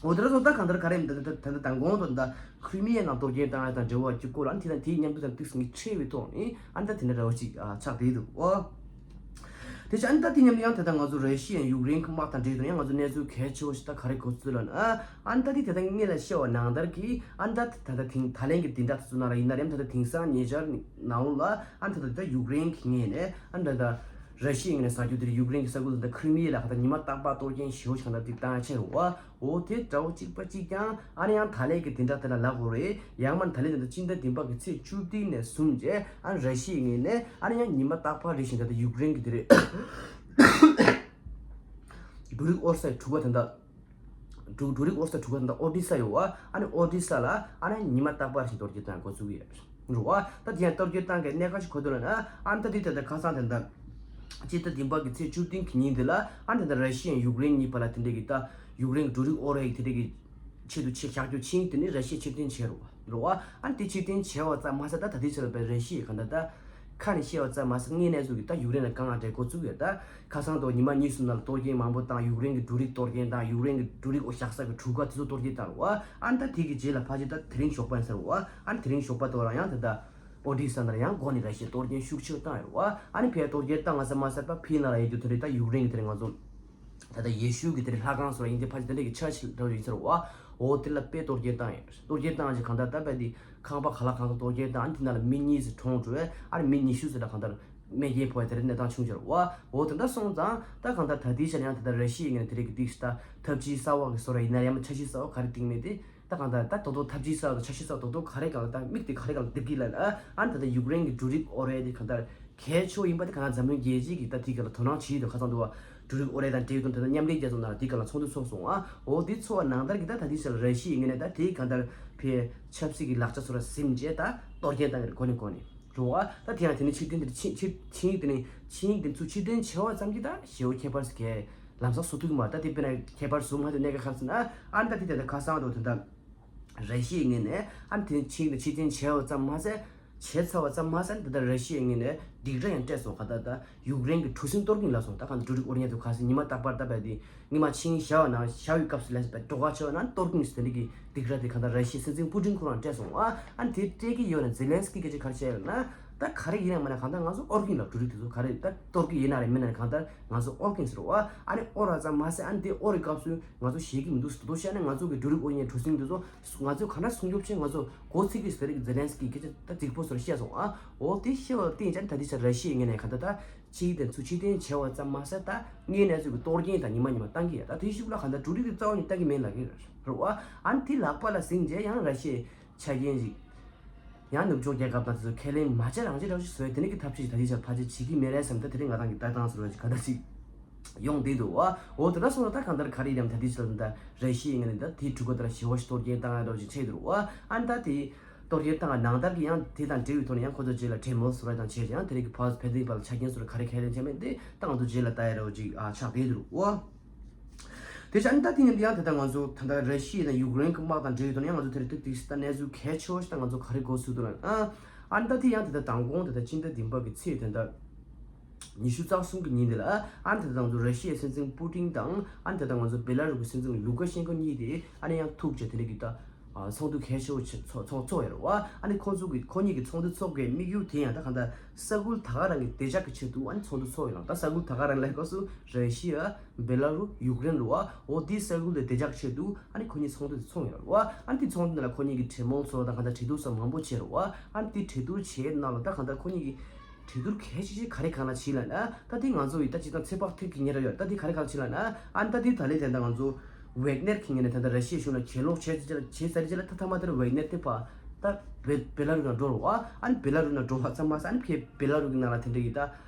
འོ་དེ་ར་སོང་ད་གང་ལྟར་ག་རེ་མི་འདུག་ད་ད་ད་མདང་དགོང་དུ་ད་ཁྲི་མི་ཡའི་ནང་གཏོར་སྐྱོན་བཏང་ཡ་དང་འབྲེལ་བ་གཅིག་སྐོར་ལ་ཨ་ནི་དེ་དང་དེའི་མཉམ་དུ་དང་ཏིག་སི་ངས་ཁྲེལ་བའི་ཐོག་ནས་ཨ་ནི་ད་དེ་འདྲ་འདྲ་བོ་ཅིག་ཨ་ཆགས་བསྡད་འདུག་ཨོ། དེ་ཕྱིར་ཨ་ནི་ད་དེ་མཉམ་དུ་ཡང་དེ་ལྟར་ང་ཚོ་ར་ཤི་ཡ་ཡུཀ་རེན་གྱི་དམག་དང་འབྲེལ་དུ་ཡང་ང་ཚོ་གནས་ཚུལ་གལ་ཆེ་བོ་ཞིག་ད་ག་རེ་གོ་ཚུལ་ལ་ན། ཨ་ནི་ད་དེ་དེ་ལྟར་སྔོན་ལ་བཤད་པ་ནང་ལྟར་གྱི་ཨ་ནི་ད་ད་ད་དེང་ད་ལན་གྱི་དེ་འདྲ་ཚོ་ནང་ལ་ཡིན་ན་རེམ་ད་ད་དེང་སང་ཉེ་ཆར་ནང་ལ་ཨ་ནི་ད་ད་ད་ཡུཀ་རེན་གྱི་ངོས་ནས་ཨ་ནི་ད་ད་ར་ཤི་ཡའི་ངོས་ནས་ཟ་རྒྱུ་དེ་ཡུཀ་རེན་གྱི་ས་ཁུལ་དེ་ད་ཁྲི་མི་ཡ་ལ་ག་ད་ཉི་མ་རྟག་པར་གཏོར་སྐྱོན་ཞེ་བོ་ཞིག་ག་ད་དེ་བཏང་ཡ་ཆེ་རུ་བ། འོ་དེ་འདྲ་བོ་གཅིག་པ་གཅིག་ཀྱང་ཨ་ནི་ཡང་ད་ལན་གྱི་དེ་འདྲ་དེ་ལ་ལབ་དགོས་རེད། ཡང་མ་ད་ལན་དེ་འདྲ་སྤྱི་ཟླ་བདུན་པ་གི་ཚེས་བཅུ་བདུན་ནས་བཟུང་རྗེས་ཨ་ནི་ར་ཤི་ཡའི་ངོས་ནས་ཨ་ནི་ཡང་ཉི་མ་རྟག་པར་རེ་བཞིན་ད་ལྟ་ཡུཀ་རེན་གྱི་དེ་རེད། འབྲུ་རིགས་དབོར་སའི་གྲུ་ཁ་དེ་འདྲ་འབྲུ་འབྲུ་རིགས་དབོར་སའི་གྲུ་ཁ་དེ་འདྲ་ཨོ་ཌི་ས་ཡོད་བ། ཨ་ནི་ཨོ་ཌི་ས་ལ་ཨ་ནི་ཉི་མ་རྟག་པར་རེ་བཞིན་གཏོར་སྐྱོན་བཏང་འགོ་བཙུགས་ཡོད་རེད་བ། ད་དེ་ཡང་གཏོར་སྐྱོན་བཏང་མཁན་གནད་འགག་ཅིག་གོ་དོན་ལ་ན་ཨ་ནི་ད་དེ་ད་ལྟ་ཁ་སང་དེ་འདྲ་སྤྱི་ཟླ་བདུན་པ་གི་ཚེས་བཅུ་བདུན་གྱི་ཉིན་དེ་ལ་ཨ་ནི་ད་ལྟ་ར་ཤི་ཡ་ཡུཀ་རེན་གཉིས་བར་ལ་དེ་འདྲ་གི་ད་ཡུཀ་རེན་གྱི་འབྲུ་རིགས་དབོར་ཡག་དེ་འདྲ་གི་ཆེད་དུ་ཆེད་བཞག་རྒྱུ་ཕྱིན་དེ་ནི་ར་ཤི་ཡས་ཕྱིར་འཐེན་བྱས་རུ་བ་རུ་བ། ཨ་ནི་དེ་ཕྱིར་འཐེན་བྱས་པ་ཙམ་མ་ཟད་ད་ད་ལྟའི་ཆར་ལ་བས་ར་ཤི་ཡས་ག་འདྲ་ད་ཁ་ནས་བཤད་པ་ཙམ་མ་ཟད་དངོས་གནས་ཚུལ་གྱི་ད་ཡུཀ་རེན་ལ་དཀའ་ངལ་འཕྲད་འགོ་བཙུགས་ཡོད། ད་ཁ་སང་དུ་ཉི་མ་གཉིས་གསུམ་ནང་ལ་གཏོར་སྐྱོན་མང་པོ་བཏང་། ཡུཀ་རེན་གྱི་འབྲུ་རིགས་གཏོར་སྐྱོན་བཏང་། ཡུཀ་རེན་གྱི་འབྲུ་རིགས་དབོར་བཞག་ས་གི་གྲུ་ཁ་དེ་ཚོ་གཏོར་སྐྱོན་བཏང་རུ་བ། ཨ་ནི་ད་དེ་གི་རྗེས་ལ་ཕལ་ཆེར་ད་དེ་རིང་ཞོགས་པ་ཡིན་ས་རུ་བ། ཨ་ནི་དེ་རིང་ཞོགས་པ་དུ་རང་ཡང་དེ་ད་ཨོ་ཌི་ས་ནང་ལ་ཡང་འགོ་ནས་ར་ཤི་ཡས་གཏོར་སྐྱོན་ཤུགས་ཆེ་བཏང་ཡོད་རུ་བ། ཨ་ནི་ཕར་གཏོར་སྐྱོན་བཏང་ང་ས་མ་ཟད་པ་ཕར་ནང་ལ་ཡོད་རྒྱུ་དེ་འདྲ་ད་ཡུཀ་རེན་གྱི་དེ་རིང་ང་ཚོ་ད་ལྟ་ཡེ་ཤུ་གི་དེ་རིང་ལྷ་ཁང་སོགས་ཡིན་དེ་ཕལ་ཆེར་དེ་འདྲ་གི་ཆར་ཆི་འདྲ་ཡིན་ས་རུ་བ། འོ་དེ་ལ་དཔེ་གཏོར་སྐྱོན་བཏང་ཡོད། གཏོར་སྐྱོན་བཏང་ཅིག་གང་ལྟར་ད་དཔེ་དེ་ཁང་པ་ག་ལ་གང་ག་གཏོར་སྐྱོན་བཏང་། ཨ་ནི་དེ་ནང་ལ་མི་གཉིས་ཙམ་གྲོངས་འགྲོ་བས། ཨ་ནི་མི་ཉི་ཤུ་ཙམ་ལ་གང་ལྟར་རྨས་སྐྱོན་ཕོག་ཡ་དེ་རིང་གནས་སྟངས་བྱུང་ཅིག་རུ་བ། འོ་དེ་འདྲ་སོང་ཙང་ད་གང་ལྟར་ད་ལྟའི་ཆར་ཡང་དེ་ལྟར་ར་ཤི་ཡའི་ངོས་ནས་དེ་རིང་གི་ཏིག་ས་ད་འཐབ་ཇུས་གསར་བ་གི་བཟོ་འདྲ་ཡིན་ན་ཡང་མ་འཆར་གཞི་གསར་བ་ག་རེ་བཏིང་མེད་དེ། ད་གང་ལྟར་ད་དོ་དོ་འཐབ་ཇུས་གསར་བ་དང་འཆར་གཞི་གསར་བ་དོ་དོ་ག་རེ་གང་ལ་ད་དམིགས་ཏེ་ག་རེ་གང་ལ་འདེབས་ཀྱི་ལ་ཨ་ནི་ད་ལྟ་ཡུཀ་རེན་གྱི་འབྲུ་རིགས་དབོར་ཡ་དེ་གང་ལྟར་གལ་ཆེ་བོ་ཡིན་པ་དེ་གང་ལྟར་འཛམ་གླིང་རྒྱལ་སྤྱི་གིས་ད་དེ་ག་ལ་དོ་སྣང་བྱེད་ཀྱི་འདུག་ཁ་སང་དུ་བ་འབྲུ་རིགས་དབོར་ཡ་དང་འབྲེལ་བའི་དོན་དུ་ད་མཉམ་འབྲེལ་རྒྱལ་ཚོགས་ནང་ལ་དེ་ག་ལ་ཚོགས་འདུ་ཚོགས་སོང་ཨ། འོ་དེ་ཚོགས་པ་ནང་ལྟར་གྱི་ད་ད་དེ་ཕྱིར་ར་ཤི་ཡའི་ངོས་ནས་ད་དེ་གང་ལྟར་ཕའི་ཆབ་སྲིད་ཀྱི་ལག་ཆ་ཚོ་ར་ཟིན་རྗེས་ད་གཏོར་སྐྱོན་བཏང་གི་རེད། གོ་ནས་གོ་ནས། རུ་བ། ད་དེ་ཡང་དེ་ནི་ཕྱིར་འཐེན་དེ་ནི་ཕྱིར་ཕྱིར་ཕྱིར་དེ་ནི་ཕྱིར་དེ་ཚུར་ཕྱིར་འཐེན་བྱས་པ་ཙམ་གྱིས་ད་ཞེ་པོ་ཁྱད་པར་ཟེར་གྱི་ལམ་སང་བཟོ་ཐུབ་ཀྱི་མ་རེད། ད་དེ་དཔེར་ན་ཁྱད་པར་བཟོ་མ་ཐུབ་གནད་འགག་ག་རེ་ཟེར་ན། ཨ་ནི་ད་དེ་དེ་ད་ཁ་སང་དུ་དེ་ད་ར་ཤི་ཡའི་ངོས་ནས་ཨ་ནི་དེ་ནི་ཕྱིར་དེ་ཕྱིར་འཐེན་བྱས་པ་ཙམ་མ་ཟད། བྱས་ཚར་བ་ཙམ་མ་ཟད་ད་ལྟ་ར་ཤི་ཡའི་ངོས་ནས་སྡིགས་ར་ཡང་སྤྲད་སོང་། ག་ད་ད་ཡུཀ་རེན་གྱི་གྲུ་གཟིངས་གཏོར་གྱིན་ལབ་སོང་། ད་གང་འགྲོ་རིགས་ཨོ་རྙེད་དུ་ཁ་སི་ཉི་མ་རྟག་པར་ད་བས་དེ་ཉི་མ་ཕྱིན་ཞག་ནང་ཞག་ཡི་སྐབས་སུ་ལས་བས་འགྲོ་ག་ཆེ་བ་ན་གཏོར་གྱིན་ཟེར་ནི་གི་སྡིགས་ར་དེ་གང་ད་ར་ཤི་ཡའི་སྲིད་འཛིན་པུ་ཏིན་ཁོ་རང་སྤྲད་སོང་ཨ། ཨ་ནི་དེ་སྤྲད་ཀྱི་ཡོད་ན་ཛེ་ལན་སི་ཀི་སྐད་ཆ་ག་རེ་བཤད་ཡོད་ན། ད་ག་རེ་ཡིན་ན་མིན་ན་གང་ལྟར་ང་ཚོ་ཨོར་གིན་ལ་འགྲོ་རིགས་དེ་ཚོ་ག་རེ་ད་གཏོར་གི་ཡིན་ན་རེད་མིན་ན་རེད་གང་ལྟར་ང་ཚོ་ཨོར་གིན་ཟེར་བ། ཨ་ནི་ཨོར་ར་ཙམ་མ་ཟད་ཨ་ནི་དེ་ཨོར་རི་སྐབས་སུ་ང་ཚོ་ཞེད་ཀྱི་མི་འདུག་ཟེར་དོ་བཤད་ན་ང་ཚོ་གི་འགྲོ་རིགས་ཨོ་ཡན་གྲུ་གཟིངས་དེ་ཚོ་ང་ཚོ་ག་འདྲ་སྲུང་སྐྱོབ་བྱེད། ང་ཚོ་འགོ་ཚུགས་ཀྱི་ཟེར་གི་ཛེ་ལན་སི་ཀི་སྐད་ཆ་ད་རྫིག་པོ་ཟེར་བཤད་སོང་ཨ། འོ་དེ་བཤད་བ་དེ་ཡིན་ཙང་ད་དེ་ཆ་ར་ཤི་ཡའི་ངོས་ནས་གང་ལྟར་ད་ཕྱི་དེ་ཚུ་ཕྱི་དེ་བྱས་བ་ཙམ་མ་ཟད་ད་དངོས་གནས་ཚུལ་གི་གཏོར་སྐྱོན་དང་ཉི་མ་ཉི་མ་བཏང་གི་ཡ། ད་དེ་ཤུགས་ལ་གང་ལྟར་འགྲོ་རིགས་དེ་རྩ་བ་ནས་བཏང་གི་མེད་ལབ་གི་རེད་བ། ཨ་ནི་དེ་ལག་པ་ལ་ཟིན་རྗེས་ཡང་ར་ཤི་ཡའི་ཆ་རྐྱེན་ཞིག་ཡང་ནུབ་ཕྱོགས་རྒྱལ་ཁབ་དང་དེ་ཚོ་ཁས་ལེན་མ་བྱས་རང་བྱས་རང་བྱས་བཟོས་དེ་ནི་གི་ཐབས་ཤེས་ད་ལྟའི་ཆར་ཕལ་ཆེར་བྱེད་ཀྱི་མེད་རེད་བསམ། ད་དེ་རིང་ང་རང་གི་ལྟ་སྟངས་ཟེར་བ་ཞིག་ག་འདྲ་ཞིག་ཡོང་བསྡད་འདུག་བ། འོ་དེ་འདྲ་སོང་ན་ད་གང་ལྟར་ག་རེ་ཡིན་ནམ་ད་ལྟའི་ཆར་ད་ར་ཤི་ཡའི་ངོས་ནས་ད་དེའི་གྲུ་ཁ་ད་ལ་ཞེ་བོ་ཞིག་གཏོར་སྐྱོན་བཏང་ཡ་འདྲ་བོ་ཞིག་བྱས་འདུག་བ། ཨ་ནི་ད་དེ་གཏོར་སྐྱོན་བཏང་བ་ནང་ལྟར་གྱི་ཡང་དེ་དང་འབྲེལ་བའི་ཐོག་ནས་ཡང་ཁོ་ཚོ་རྗེས་ལ་གྲོས་མོལ་བཟོ་ར་དང་བྱས་ཀྱང་དེ་རིང་གི་ཕར་ཕན་ཚུན་བར་ལ་ཆ་རྐྱེན་བཟོ་ར་ག་རེ་ཁས་ལེན་བྱས་མེད་དེ་ད་ང་ཚོ་རྗེས་ལ་ལྟ་ཡ་འདྲ་བོ་ཅིག་ཨ་ཆགས་བསྡད་འདུག་བ། དེ་བྱས་ཨ་ནི་ད་དེ་ཡིན་ཡང་ད་ལྟ་ང་ཚོ་ད་ལྟ་ར་ཤི་ཡ་དང་ཡུཀ་རེན་གྱི་དམག་དང་འབྲེལ་ཡོད་དོན་ཡང་ང་ཚོ་དེ་རིང་ཏིག་ཏིག་ད་གནས་ཚུལ་གལ་ཆེ་བ་ཞིག་ད་ང་ཚོ་ག་རེ་གོ་ཚུལ་འདུག་ལ་ཨ། ཨ་ནི་ད་དེ་ཡང་ད་ལྟ་མདང་དགོང་ད་ལྟ་སྤྱི་ཟླ་བདུན་པ་གི་ཚེས་ད་ལྟ་ཉི་ཤུ་རྩ་གསུམ་གི་ཉིན་དེ་ལ་ཨ་ནི་ད་ལྟ་ང་ཚོ་ར་ཤི་ཡའི་སྲིད་འཛིན་པུ་ཏིན་དང་ཨ་ནི་ད་ལྟ་ང་ཚོ་བེ་ལ་རུ་གི་སྲིད་འཛིན་ལུ་ཀ་ཤན་ཀོ་གཉིས་དེ་ཨ་ནི་ཡང་ཐུག་བྱས་དེ་འདྲ་གི་ད་ཚོགས་འདུ་གལ་ཆེ་བོ་ཆེ་ཚོགས་ཚོགས་ཚོགས་ཡོད་རེད་བ། ཨ་ནི་ཁོང་ཚོ་གི་ཁོ་གཉིས་ཀྱི་ཚོགས་འདུ་ཚོགས་པའི་དམིགས་ཡུལ་དེ་ཡང་ད་གང་ལྟར་ས་ཁུལ་ད་ག་རང་གི་བདེ་འཇགས་ཀྱི་ཆེད་དུ་ཨ་ནི་ཚོགས་འདུ་ཚོགས་ཡོད་ལ། ད་ས་ཁུལ་ད་ག་རང་ལ་སྐབས་སུ་ར་ཤི་ཡ། བེ་ལ་རུ། ཡུཀ་རེན་རུ་བ། འོ་དེའི་ས་ཁུལ་དེ་བདེ་འཇགས་ཆེད་དུ་ཨ་ནི་ཁོ་གཉིས་ཚོགས་འདུ་དེ་ཚོགས་ཡོད་རུ་བ། ཨ་ནི་དེ་ཚོགས་འདུ་ནང་ལ་ཁོ་གཉིས་ཀྱི་གྲོས་མོལ་ཚོགས་དང་གང་ལྟར་གྲོས་བསྡུར་སོགས་མང་པོ་བྱས་རུ་བ། ཨ་ནི་དེ་གྲོས་བསྡུར་བྱས་ནང་ལ་ད་གང་ལྟར་ཁོ་གཉིས་ཀྱི་གྲོས་བསྡུར་གལ་ཆེ་ཤོས་ག་རེ་གང་ལ་བྱས་ལབ་ན་ད་དེ་ང་ཚོ་ཡི་ད་སྤྱིར་བཏང་ཚོད་དཔག་ཐེབས་ཀྱི་ཉེ་ར་ཡོད། ད་དེ་ག་རེ་གང་ལ་བྱས་ལབ་ན་ཨ་ནི་ད་དེ་ད་ལས་དེ་འདྲ་ང་ཚོ་ཝེག་ནེར་གྱི་ངོས་ནས་ད་ལྟ་ར་ཤི་ཡའི་གཞུང་ལ་གྱེན་ལོག་བྱས་ཚར་རྗེས་ལ་བྱས་ཚར་རྗེས་ལ་ད་མཐའ་མ་དེར་ཝེག་ནེར་དེ་ཕར་ད་བེ་བེ་ལ་རུ་ནང་འགྲོ་རུ་བ། ཨ་ནི་བེ་ལ་རུ་ནང་འགྲོ་བ་ཙམ་མ་ཟད་ཨ་ནི་ཕར་བེ་ལ་རུ་གི་ནང་ལ་དེ་འདྲ་ཡི་ད།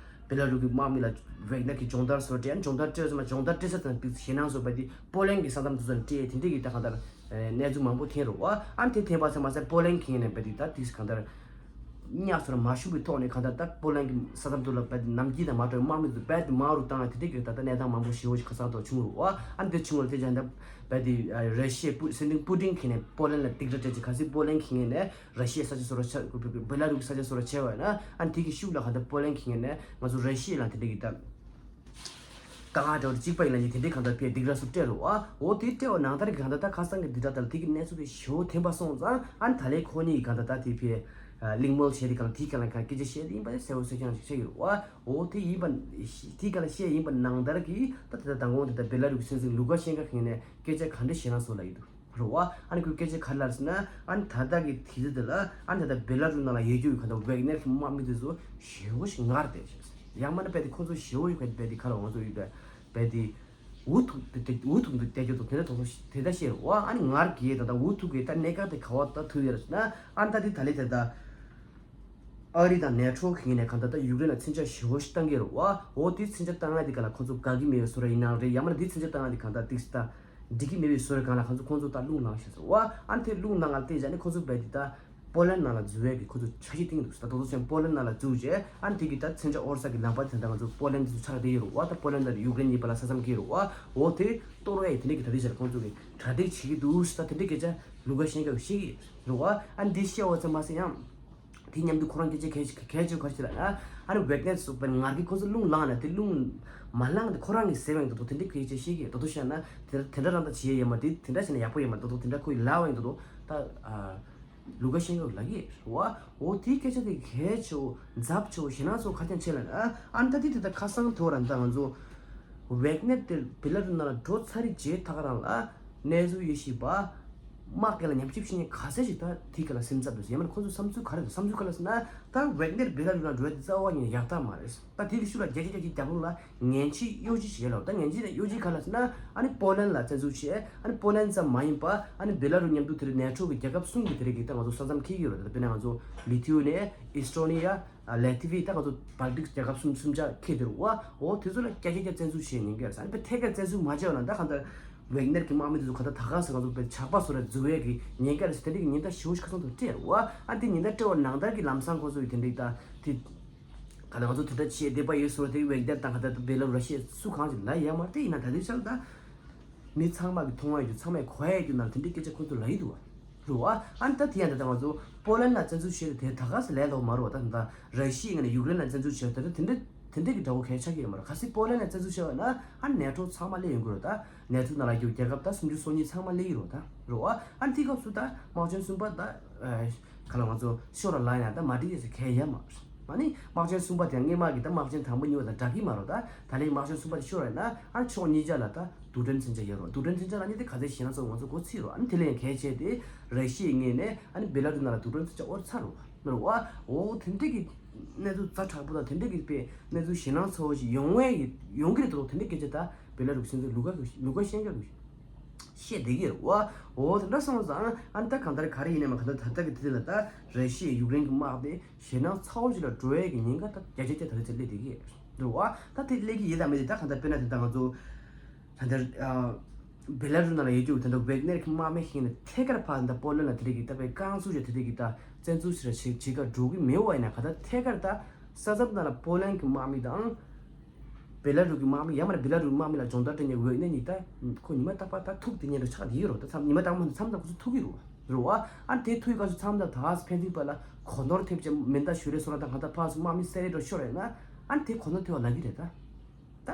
བེ་ལ་རུ་གི་དམག་མི་ལ་ཝེག་ནར་གྱི་སྦྱོང་བརྡར་སོགས་སྤྲད། སྦྱོང་བརྡར་སྤྲད་ཙམ་ལ་སྦྱོང་བརྡར་སྤྲད་ས་དང་དེ་ཞེད་སྣང་བཟོ་བ་དེ་པོ་ལན་གྱི་ས་མཚམས་དེ་ཚོ་ནས་སྤྲད། དེ་འདྲས་ཀྱི་ད་གང་ལྟར་གནས་ཚུལ་མང་པོ་ཐོན་རུ་བ། ཨ་ནི་དེ་ཐོན་པ་ཙམ་མ་ཟད་པོ་ལན་གྱི་ངོས་ནས་བས་དེ་ད་དེ་གང་ལྟར་གཉའ་ཚོར་མ་ཞུགས་པའི་ཐོག་ནས་གང་ལྟར་ད་པོ་ལན་གྱི་ས་མཚམས་དེ་ལ་བས་ནམ་རྒྱུན་དང་མ་འདྲ་བའི་དམག་མི་ཚོ་བས་དེ་མང་རུ་བཏང་བ་དེ་འདྲས་ཀྱི་ད་ལྟ་གནས་སྟངས་མང་པོ་ཞེ་པོ་ཞིག་ཁ་སང་ཐོག་བྱུང་རུ་བ། ཨ་ནི་དེ་བྱུང་བ་དེ་ཀྱང་ད་བས་དེ་ར་ཤི་ཡའི་པུ་སྲིད་འཛིན་པུ་ཏིན་གྱི་ངོས་ནས་པོ་ལན་ལ་སྡིགས་ར་སྤྲད་ཅིག་གལ་སྲིད་པོ་ལན་གྱི་ངོས་ནས་ར་ཤི་ཡའི་ས་ཆ་སོ་ར་ཆ་བེ་ལ་རུ་གི་ས་ཆ་སོ་ར་བྱས་པ་ཡིན་ན་ཨ་ནི་དེ་གི་ཤུགས་ལ་གང་ལྟར་པོ་ལན་གྱི་ངོས་ནས་ང་ཚོ་ར་ཤི་ཡ་ལ་དེ་འདྲ་གི་ད་དཀའ་ངལ་འདྲ་བོ་གཅིག་པ་ཡིན་ན་ཡིན་དེ་འདྲའི་གང་ལྟར་ཕར་སྡིགས་ར་སུ་སྤྲད་རུ་བ། འོ་དེ་སྤྲད་པ་ནང་ལྟར་གྱི་གང་ལྟར་ད་ཁ་སང་གི་འདི་འདྲ་ལྟར་དེ་གི་གནས་ཚུལ་དེ་ཞེ་པོ་ཐོན་པ་སོང་ཙང་ཨ་ནི་ད་ལན་ཁོ་གཉིས་ཀྱི་གང་ལྟར་ད་དེ་ཕར་གླེང་མོལ་བྱས་ཏེ་གང་དེའི་སྒང་ལ་གང་སྐད་ཆ་བཤད་དེ་ཡིན་པ་གསལ་པོ་གསལ་རྐྱང་ཞིག་ཆགས་ཀྱི་རུ་བ། འོ་དེ་ཡིན་པ་དེའི་སྒང་ལ་བཤད་ཡིན་པ་ནང་ལྟར་གྱི་ད་དེ་ད་མདང་དགོང་དེ་ད་བེ་ལ་རུ་གི་སྲིད་འཛིན་ལུ་ཀ་ཤན་ཀ་གི་ངོས་ནས་སྐད་ཆ་ག་འདྲ་བཤད་ན་སོང་ལབ་ཡི་འདུག་རུ་བ། ཨ་ནི་ཁོས་སྐད་ཆ་ག་རེ་ལབ་ཟེར་ན་ཨ་ནི་ད་ལྟ་གི་དུས་ཚོད་དེ་ལ་ཨ་ནི་ད་ལྟ་བེ་ལ་རུ་ནང་ལ་ཡོད་རྒྱུ་གི་གང་ལྟར་ཝེག་ནེར་གྱི་དམག་མི་དེ་ཚོ་ཞེ་པོ་ཞིག་ངར་བསྡད་ཤག་ཡང་མིན་ན་བས་དེ་ཁོ་ཚོ་ཞེ་པོ་ཡོད་ག་བས་དེ་ག་ལ་ང་ཚོ་ཡོད་པས་བས་དེ་འུ་ཐུག་དེ་འུ་ཐུག་འདུག་བསྡད་རྒྱུ་དང་དེ་འདྲ་དོག་དོག་དེ་འདྲ་བཤད་རུ་བ། ཨ་ནི་ངར་གྱི་ད་ལྟ་འུ་ཐུག་གི་ད་གནད་འགག་དེ་ག་བ་ད་ཐུག་ཡོད་རེད་ཟེར་ན་ཨ་ནི་ད་དེ་ད་ལེ་དེ་ད། ཨ་རི་དང་ནེ་ཊོ་གི་ངོས་ནས་གང་ལྟར་ད་ཡུཀ་རེན་ལ་མཚོན་ཆ་ཞེ་པོ་ཞིག་བཏང་གི་རེད་བ། འོ་དེ་མཚོན་ཆ་བཏང་ཡ་དེ་ག་ལ་ཁོ་ཚོ་དགའ་གི་མེད་པའི་བཟོ་འདྲ་ཡིན་ནའང་རེད། ཡང་མིན་ན་དེ་མཚོན་ཆ་བཏང་ཡ་དེ་གང་ལྟར་ཏིག་ཙམ་ད་འགྲིག་གི་མེད་པའི་བཟོ་འདྲ་སྒང་ལ་ཁོ་ཚོ་ཁོ་ཚོ་ད་རླུང་ལངས་ཤག་ཟེར་བ། ཨ་ནི་དེ་རླུང་ལངས་ག་ལ་བལྟས་བྱས་ནས་ཁོ་ཚོ་བས་དེ་ད་པོ་ལན་ནང་ལ་འཛུལ་ཡ་གི་ཁོ་ཚོ་འཆར་གཞི་བཏིང་འདུག་ཟེར། ད་དོ་དོ་ཚན་པོ་ལན་ནང་ལ་འཛུལ་རྗེས་ཨ་ནི་དེ་གི་ད་མཚོན་ཆ་དབོར་ས་གི་ལམ་པ་དེ་ད་ང་ཚོ་པོ་ལན་དེ་ཚོ་ཆགས་བསྡད་ཡོད་རེད་བ། ད་པོ་ལན་དང་ཡུཀ་རེན་གཉིས་བར་ལ་ས་མཚམས་འཁེལ་རེད་བ། འོ་དེ་གཏོར་བ་ཡི་དེ་འདྲ་གི་ད་དེ་བྱས་ལ་ཁོ་ཚོ་གི་གྲ་སྒྲིག་བྱེད་ཀྱི་འདུག་ཟེར། ད་དེ་འདྲའི་སྐད་ཆ་ལུ་ཀ་ཤན་ཀ་བཤད་ཀྱི་རེད་བ། ཨ་ནི་འདི་བཤད་བ་ཙམ་མ་ཟད་ཡང་། དེ་མཉམ་དུ་ཁོ་རང་སྐད་ཆ་གལ་ཆེ་གལ་ཆེ་ག་རེ་ལབ་ན། ཨ་ནི་ཝེག་ནེར་སོགས་པའི་ངར་གྱིས་ཁོ་ཚོ་རླུང་ལངས་ནས་དེ་རླུང་མ་ལངས་ཏེ་ཁོ་རང་གིས་ཟེར་བ་ཡིན་དོ་དོ་དེ་འདྲའི་སྐད་ཆ་བཤད་ཀྱི་དོ་དོ་བཤད་ན་དེ་དེ་འདྲ་རང་ད་བྱེད་ཡ་ཡོད་མ་རེད། དེ་འདྲ་བྱས་ན་ཡག་པོ་ཡོད་མ་རེད་དོ་དོ་དེ་འདྲ་ཁོ་ཡིས་ལབ་པ་ཡིན་དོ་དོ་ད་ཨ། ལུ་ཀ་ཤན་ཀ་ལབ་ཀྱི་རེད་བ། འོ་དེའི་སྐད་ཆ་དེ་གལ་ཆེ་བོ་འཛབ་ཆེ་བོ་ཞེད་སྣང་ཚོ་ཁ་རྐྱང་ཆེ་ལ་ཨ་ཨ་ནི་ད་དེ་དེ་ད་ཁ་སང་དེ་བ་རང་ད་ང་ཚོ་ཝེག་ནེར་དེ་བེ་ལ་རུ་ནང་ལ་འགྲོ་ཚར་རེད་རྗེས་ད་ག་རང་ལ་གནས་ཚུལ་ཡོད་ཤེས་པ། དམག་སྒེར་ལ་ཉམས་ཞིབ་བྱེད་མཁན་ག་ཚད་ཞིག་ད་དེ་ག་ལ་སེམས་འཚབ་འདུག་ཡང་མིན་ཁོ་ཚོ་བསམ་ཚུལ་ག་རེ་འདུག་བསམ་ཚུལ་ག་རེ་ཟེར་ན་ད་ཝེག་ནེར་བེ་ལ་རུ་ནང་འགྲོ་ཡ་དེ་རྩ་བ་ཉིད་ནས་ཡག་རྟགས་མ་རེད། ད་དེ་གི་ཤུགས་ལ་རྒྱ་ཆེ་རྒྱ་ཆེ་རྒྱབ་ལོག་ལ་ངན་ཕྱིས་གཡོ་ཇི་ཞིག་ཡོད་ལ། ད་ངན་ཕྱིས་ལ་གཡོ་ཇི་ག་ལ་ཟེར་ན་ཨ་ནི་པོ་ལན་ལ་བཙན་འཛུལ་བྱས། ཨ་ནི་པོ་ལན་ཙམ་མ་ཡིན་པ་ཨ་ནི་བེ་ལ་རུ་མཉམ་དུ་དེ་རིང་ནེ་ཊོ་གི་རྒྱལ་ཁབ་གསུམ་གྱི་དེ་རིང་གི་ད་ང་ཚོ་ས་མཚམས་འཁེལ་གྱི་ཡོད་རེད། ད་དཔེར་ན་ང་ཚོ་ལི་ཐུ་ནི་ཡ། ཨི་སི་ཊོ་ནི་ཡ། ལེ་ཐི་ཝི། ད་ང་ཚོ་བལ་ཏིག་རྒྱལ་ཁབ་གསུམ་གསུམ་ཆ་འཁེལ་དེ་རུ་བ། འོ་དེ་ཚོ་ལ་རྒྱ་ཆེ་རྒྱ་བཙན་འཛུལ་བྱས་ཉེན་ཁ་རེད། ཨ་ནི་དཔེ་ཐད་ཀར་བཙན་འཛུལ་མ་བྱས་པ་ན་ད་གང་ལྟར་ཝེག་ནེར་གྱི་དམག་མི་དེ་ཚོ་ག་ད་ད་ག་ཟེར་ང་ཚོ་དཔེ་ཇག་པ་བཟོ་ར་འཛུལ་བའི་གི་ཉེན་ཁ་རེད་ཟེར་དེ་འདྲའི་གི་ཉེན་བརྡ་ཞེ་པོ་ཞིག་ཁ་སང་དུ་སྤྲད་རུ་བ། ཨ་ནི་དེ་ཉེན་བརྡ་སྤྲད་པ་ནང་ལྟར་གྱི་ལམ་སང་ཁོ་ཚོ་ཡི་དེ་འདྲའི་ད་དེ། ག་ད་ང་ཚོ་དེ་འདྲ་བྱེད་བསྡད་པ་ཡོད་ཟེར་བ་དེ་ཝེག་ནེར་དང་ག་ད་བེ་ལ་རུ་ཤི་ཡ་སུ་གང་ཅིག་ལབ་ཡ་མ་རེད། དེ་ཡིན་ན་ད་ལྟའི་ཆར་ད་མི་ཚང་མ་གི་མཐོང་བ་ཡོད་རྒྱུ་ཚང་མས་གོ་ཡ་ཡོད་རྒྱུ་ནང་དེ་འདྲའི་སྐད་ཆ་ཁོ་ཚོ་ལབ་ཡི་འདུག་བ། རེད་བ། ཨ་ནི་ད་དེ་ཡང་ད་ལྟ་ང་ཚོ་པོ་ལན་ལ་བཙན་འཛུལ་བྱས་ཏེ་དེ་ད་ག་ས་ལས་ལོག་མ་རེད་བ། ད་ད་ར་ཤི་ཡའི་ངོས་ནས་ཡུཀ་རེན་ལ་བཙན་འཛུལ་བྱས་ཏེ་དེ་འདྲ་དེ་འདྲ་གི་འདྲ་བོ་གལ་ཆགས་ཀྱི་ཡོད་མ་རེད། གལ་སྲིད་པོ་ལན་ལ་བཙན་འཛུལ་བྱས་པ་ན་ཨ་ནི་ནེ་ཊོ་ཚང་མ་སླེབས་ཡོང་གི་རེད། ད་ནེ་ཊོ་ནང་ལ་ཡོད་རྒྱལ་ཁབ་ད་སུམ་ཅུ་སོ་གཉིས་ཚང་མ་སླེབས་ཀྱི་རེད། ད་རེད་བ། ཨ་ནི་དེའི་སྐབས་སུ་ད་དམག་ཆེན་གསུམ་པ་ད་ག་ལ་ང་ཚོ་ཤོར་བ་ལ་ཡང་ད་མ་འགྲིག་ཡས་སུ་གལ་ཡོད་མ་རེད། ཨ་ནི་དམག་ཆེན་གསུམ་པ་དེ་སྔས་མ་གི་ད་དམག་ཆེན་དང་པོ་གཉིས་པ་དང་འདྲ་གི་མ་རེད། ད་ད་ལན་དམག་ཆེན་གསུམ་པ་དེ་ཤོར་བ་ཡིན་ན་ཨ་ནི་ཕྱོགས་གཉིས་ཆ་ལ་ད་རྡུལ་ཕྲན་མཚོན་ཆ་ཡོད་རེད། རྡུལ་ཕྲན་མཚོན་ཆ་རང་ཉིད་དེ་ག་ཚད་ཞེད་སྣང་ཚ་བོ་ང་ཚོ་མགོ་ཚོས་རེད། ཨ་ནི་དེ་ལས་ཡང་གལ་ཆེ་དེ་ར་ཤི་ཡའི་ངོས་ནས་ཨ་ནི་བེ་ལ་རུ་ནང་ལ་རྡུལ་ཕྲན་མཚོན་ཆ་དབོར་ཚར་རེད་བ། རེད་བ། འོ་དེ་འདྲ་གི་གནས་ཚུལ་ཛ་དྲག་པོ་དང་དེ་འདྲ་གི་དཔེ་གནས་ཚུལ་ཞེད་སྣང་ཚ་བོ་ཞིག་ཡོང་བའི་ཡོང་གི་རེད་འདུག་དེ་འདྲ་སྐད་ཆ་ད་བེ་ལ་རུ་སྲིད་འཛིན་ལུ་ཀ་ལུ་ཀ་ཤན་ཀ་གིས་བཤད་བསྡད་ཀྱི་རེད་བ། འོ་དེ་འདྲ་སོང་ཙང་ཨ་ནི་ད་གང་ལྟར་ག་རེ་ཡིན་ནའི་མ་གང་ལྟར་ད་ལྟ་གི་དུས་ལ་ད་ར་ཤི་ཡའི་ཡུཀ་རེན་གྱི་དམག་དེ་ཞེད་སྣང་ཚ་བོ་ཞིག་ལ་འགྲོ་ཡས་ཀྱི་ཉེན་ཁ་ད་བརྒྱ་ཆ་བརྒྱ་ད་ལྟ་ཚེ་སླེབས་བསྡད་ཀྱི་རེད་བ། ད་དེ་སླེབས་ཀྱི་ཡོད་དམ་མེད་དེ་ད་གང་ལྟར་དཔེར་ན་དེ་ད་ང་ཚོ་ད་ལྟ་ཨ་བེ་ལ་རུ་ནང་ལ་ཡོད་རྒྱུ་ད་ལྟ་ཝེག་ནེར་གྱི་དམག་མི་ཞིག་ནས་ཐད་ཀར་ཕར་ད་པོ་ལན་ལ་དེ་རིགས་ཀྱི་ད་པའི་རྐང་ཚུགས་ཅིག་དེ་རིགས་ཀྱི་ད་བཙན་འཛུལ་ཞིག་ལ་བྱེད་བྱེད་ག་འགྲོ་གི་མེད་པ་ཡིན་ན་ག་ད་ཐད་ཀར་ད་ས་མཚམས་ནང་ལ་པོ་ལན་གྱི་དམག་མི་དང་། བེ་ལ་རུ་གི་དམག་མི་ཡང་མིན་ན་བེ་ལ་རུ་དམག་མི་ལ་སྦྱོང་བརྡར་སྤྲད་མཁན་ཝེག་ནེར་གཉིས་ད་ཁོ་ཉི་མ་རྟག་པར་ད་ཐུག་དེ་ཉིན་རུ་ཆགས་དེ་ཡོད་རོ། ད་མཚམས་ཉི་མ་རྟག་པར་མཚམས་དང་ཁོ་ཚོ་ཐུག་གི་རུ་རུ་བ། ཨ་དེ་ཐུག་གི་སྐབས་སུ་མཚམས་དང་ད་ཕན་ཚུན་བར་ལ་གོ་ནོར་ཐེབས་ཅིག་མེ་མདའ་གཞུ་རེ་སོང་ན་ད་གང་ལྟར་ཕར་ཚུར་དམག་མི་བསད་རེ་འགྲོ་ཤོར་རེ་ན་ཨ་དེ་གོ་ནོར་ཐེབས་པ་ལབ་ཀྱི་རེད་ད། ད་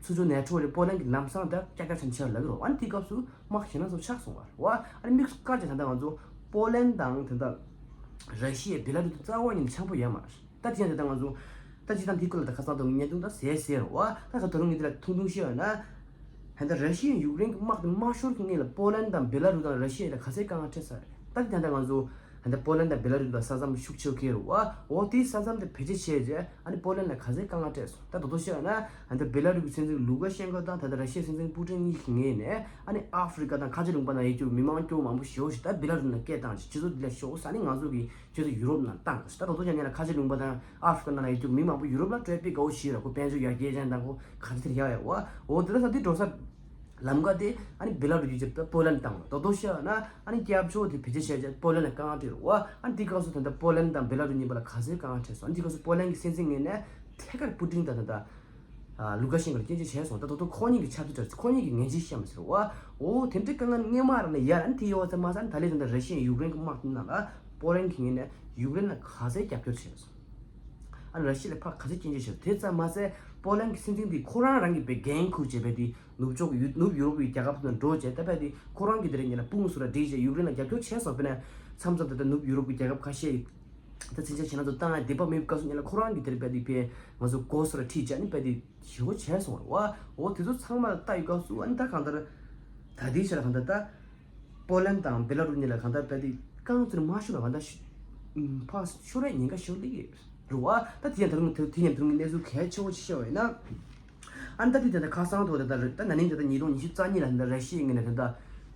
ཚུར་ཚུར་ནེ་ཊོ་རེ་པོ་ལན་གྱི་ལམ་སང་ད་ཀྱག་ཀྱག་ཆ་ཆེ་བ་ལབ་ཀྱི་རུ། ཨ་དེའི་སྐབས་སུ་དམག་ཞེད་སྣང་ཚ་བོ་ཆགས་སོང་བ་རུ་བ། ཨ་དམིགས་སུ་བཀར་ཅིག་ད་ལྟ་ང་ཚོ་པོ་ལན་དང་དེ་འདྲ་ར་ཤི་ཡ་བེ་ལ་རུ་དུ་རྩ་བ་ཉིད་ནས་འཆམ་པོ་ཡོད་མ་རེད། ད་དེ་ཡང་དེ་ལྟ་ང་ཚོ་ད་སྤྱིར་བཏང་དེའི་སྐོར་ལ་ད་ཁ་སང་དུ་བརྙན་ཐུང་ད་ཟེར་ཟེར་རོ་བ། ད་ཁ་ད་རུང་ངས་འདི་ལ་ཐུང་ཐུང་བཤད་ཡོད་ན། ཧན་ད་ར་ཤི་ཡ་ཡུཀ་རེན་གྱི་དམག་དེ་མ་ཤོར་གྱི་སྔོན་ལ་པོ་ལན་དང་བེ་ལ་རུ་དང་ར་ཤི་ཡ་ལ་ག་ཚད་དཀའ་ངལ་འཕྲད་ས་རེད། ད་དེ་ད་ལྟ་ང་ཚོ་ཧན་ད་པོ་ལན་དང་བེ་ལ་རུ་ལ་ས་མཚམས་ཤུགས་ཆེ་བ་ཁེལ་རོ་བ། འོ་དེའི་ས་མཚམས་དེ་བེད་སྤྱོད་བྱས་རྗེས་ཨ་ནི་པོ་ལན་ལ་ག་ཚད་དཀའ་ངལ་འཕྲད་སོང་། ད་དོ་དོ་བཤད་ཡོད་ན་ཧན་ད་བེ་ལ་རུ་གི་སྲིད་འཛིན་ལུ་ཀ་ཤན་ཀོ་དང་ད་ལྟ་ར་ཤི་ཡའི་སྲིད་འཛིན་པུ་ཏིན་གཉིས་ཀྱི་ངོས་ནས་ཨ་ནི་ཨ་ཧྥི་རི་ཀ་དང་ཁ་ཆེ་ལུང་པ་ནང་ཡོད་རྒྱུ་མི་མང་སྐྱོ་མང་པོ་ཞེ་པོ་ཅིག་ད་བེ་ལ་རུ་ནང་སྐད་བཏང་ཅིག་སྤྱི་ཚོགས་འདི་ལ་ཤོག་ས་ནི་ང་ཚོ་གི་ཁྱོད་ཚོ་ཡུ་རོབ་ནང་བཏང་ད་ལྟ་དོ་ཡང་ཉེ་ལ་ཁ་ཆེ་ལུང་པ་དང་ཨ་ཧྥི་རི་ཀ་ནང་ཡོད་རྒྱུ་མི་མང་པོ་ཡུ་རོབ་ལ་སྤྲད་པའི་དགའ་བོ་ཞིག་ར་ཁོ་དཔལ་འབྱོར་ཡར་རྒྱས་ཅན་དང་ཁོ་ག་ཚོད་ཡག་ཡོད་བ། འོ་དེ་ལ་ས་འདི་འགྲོ་ས་ལམ་ཀ་དེ་ཨ་ནི་བེ་ལ་རུ་ཡུལ་གྱི་པོ་ལན་བཏང་བ་དོ་དོ་ཤ་ན་ཨ་ནི་སྐྱབས་བཅོལ་དེ་བེད་སྤྱོད་བྱས་རྗེས་པོ་ལན་ལ་དཀའ་ངལ་འཕྲད་རུ་བ། ཨ་ནི་དེའི་སྐབས་སུ་ད་ལྟ་པོ་ལན་དང་བེ་ལ་རུ་གཉིས་པ་ལ་ག་ཚོད་དཀའ་ངལ་འཕྲད་སོང་། ཨ་ནི་དེའི་སྐབས་སུ་པོ་ལན་གྱི་སྲིད་འཛིན་ངོས་ནས་ཐད་ཀར་པུ་ཏིན་དང་ད་ལྟ། ལུ་ཀ་ཤན་ཀོ་ལ་སྐྱོན་བརྗོད་བྱས་སོང་། ད་དོ་དོ་ཁོ་གཉིས་ཀྱི་ཆབ་སྲིད་གྲོས་ཁོ་གཉིས་ཀྱི་ངན་ཇུས་བཤད་མ་ཟེར་བ། འོ་དེ་འདྲའི་དཀའ་ངལ་སྔོན་མ་རང་ལ་ཡར་ཨ་ནི་དེ་ཡོད་ཙམ་མ་ཟད་ཨ་ནི་ད་ལན་ད་ལྟ་ར་ཤི་ཡ་ཡུཀ་རེན་གྱི་དམག་དེ་ནང་ལ་པོ་ལན་གྱི་ངོས་ནས་ཡུཀ་རེན་ལ་ག་ཚད་རྒྱབ་སྐྱོར་བྱས་སོང་། ཨ་ནི་ར་ཤི་ཡ་ལ་ཕར་ག་ཚད་སྐྱོན་བརྗོད་བྱས་སོང་། དེ་ཙམ་མ་ཟད་པོ་ལན་གྱི་སྲིད་འཛིན་དེ་ཁོ་རང་རང་གི་པའི་འགན་འཁུར་བྱས་པའི་དེ་ནུབ་ཕྱོགས་ཀྱི་ཡུ་ནུབ་ཡུ་རོབ་ཀྱི་རྒྱལ་ཁབ་དེ་ནང་འགྲོ་བྱས་ད་ཕར་དེ་ཁོ་རང་གི་དེ་རེད་ཉེ་ལ་དཔུང་སུ་ར་སྒྲིལ་བྱས་ཡུཀ་རེན་ལ་རྒྱབ་སྐྱོར་བྱས་སོང་། དཔེར་ན་མཚམས་མཚམས་ད་ལྟ་ནུབ་ཡུ་རོབ་ཀྱི་རྒྱལ་ཁབ་ཁ་ཤས། ད་ཚིག་ཆ་ཞེ་ན་ཚོ་བཏང་ཡ་དད་པ་མེད་སྐབས་སུ་ཉིན་ལ་ཁོ་རང་གི་དེར་བལ་དེ་བལ་ང་ཚོ་གོ་སོ་ར་ཁྲིད་བྱས་ནི་བལ་དེ་ཞེ་པོ་བྱས་སོང་བ། འོ་དེ་ཚོ་ཚང་མ་ལ་ལྟ་ཡི་སྐབས་སུ་ཨ་ནི་ད་གང་ལྟར་ད་དེའི་ཆ་ལ་གང་ལྟར་ད་པོ་ལན་དང་བེ་ལ་རུ་གཉིས་ལ་གང་ལྟར་བལ་དེ་རྐང་ཚུར་མ་ཤོར་བ་གང་ལྟར་ཕར་ཤོར་བའི་ཉེན་ཁ་ཞེ་པོ་སླེབས་ཡོད་རེད་བ། ད་དེ་ཡང་ད་རུང་དེ་དེ་ཡང་ད་རུང་གནས་ཚུལ་གལ་ཆེ་བོ་ཅིག་བཤད་པ་ཡིན་ན། ཨ་ནི་ད་དེ་དེ་འདྲ་ཁ་སང་ཐོག་དེ་ལྟར་ད་ན་ནིང་དེ་ལྟར་ཉིས་སྟོང་ཉི་ཤུ་རྩ་གཉིས་ལ་དེ་འདྲ་ར་ཤི་ཡའི་ངོས་ནས་དེ་འདྲ་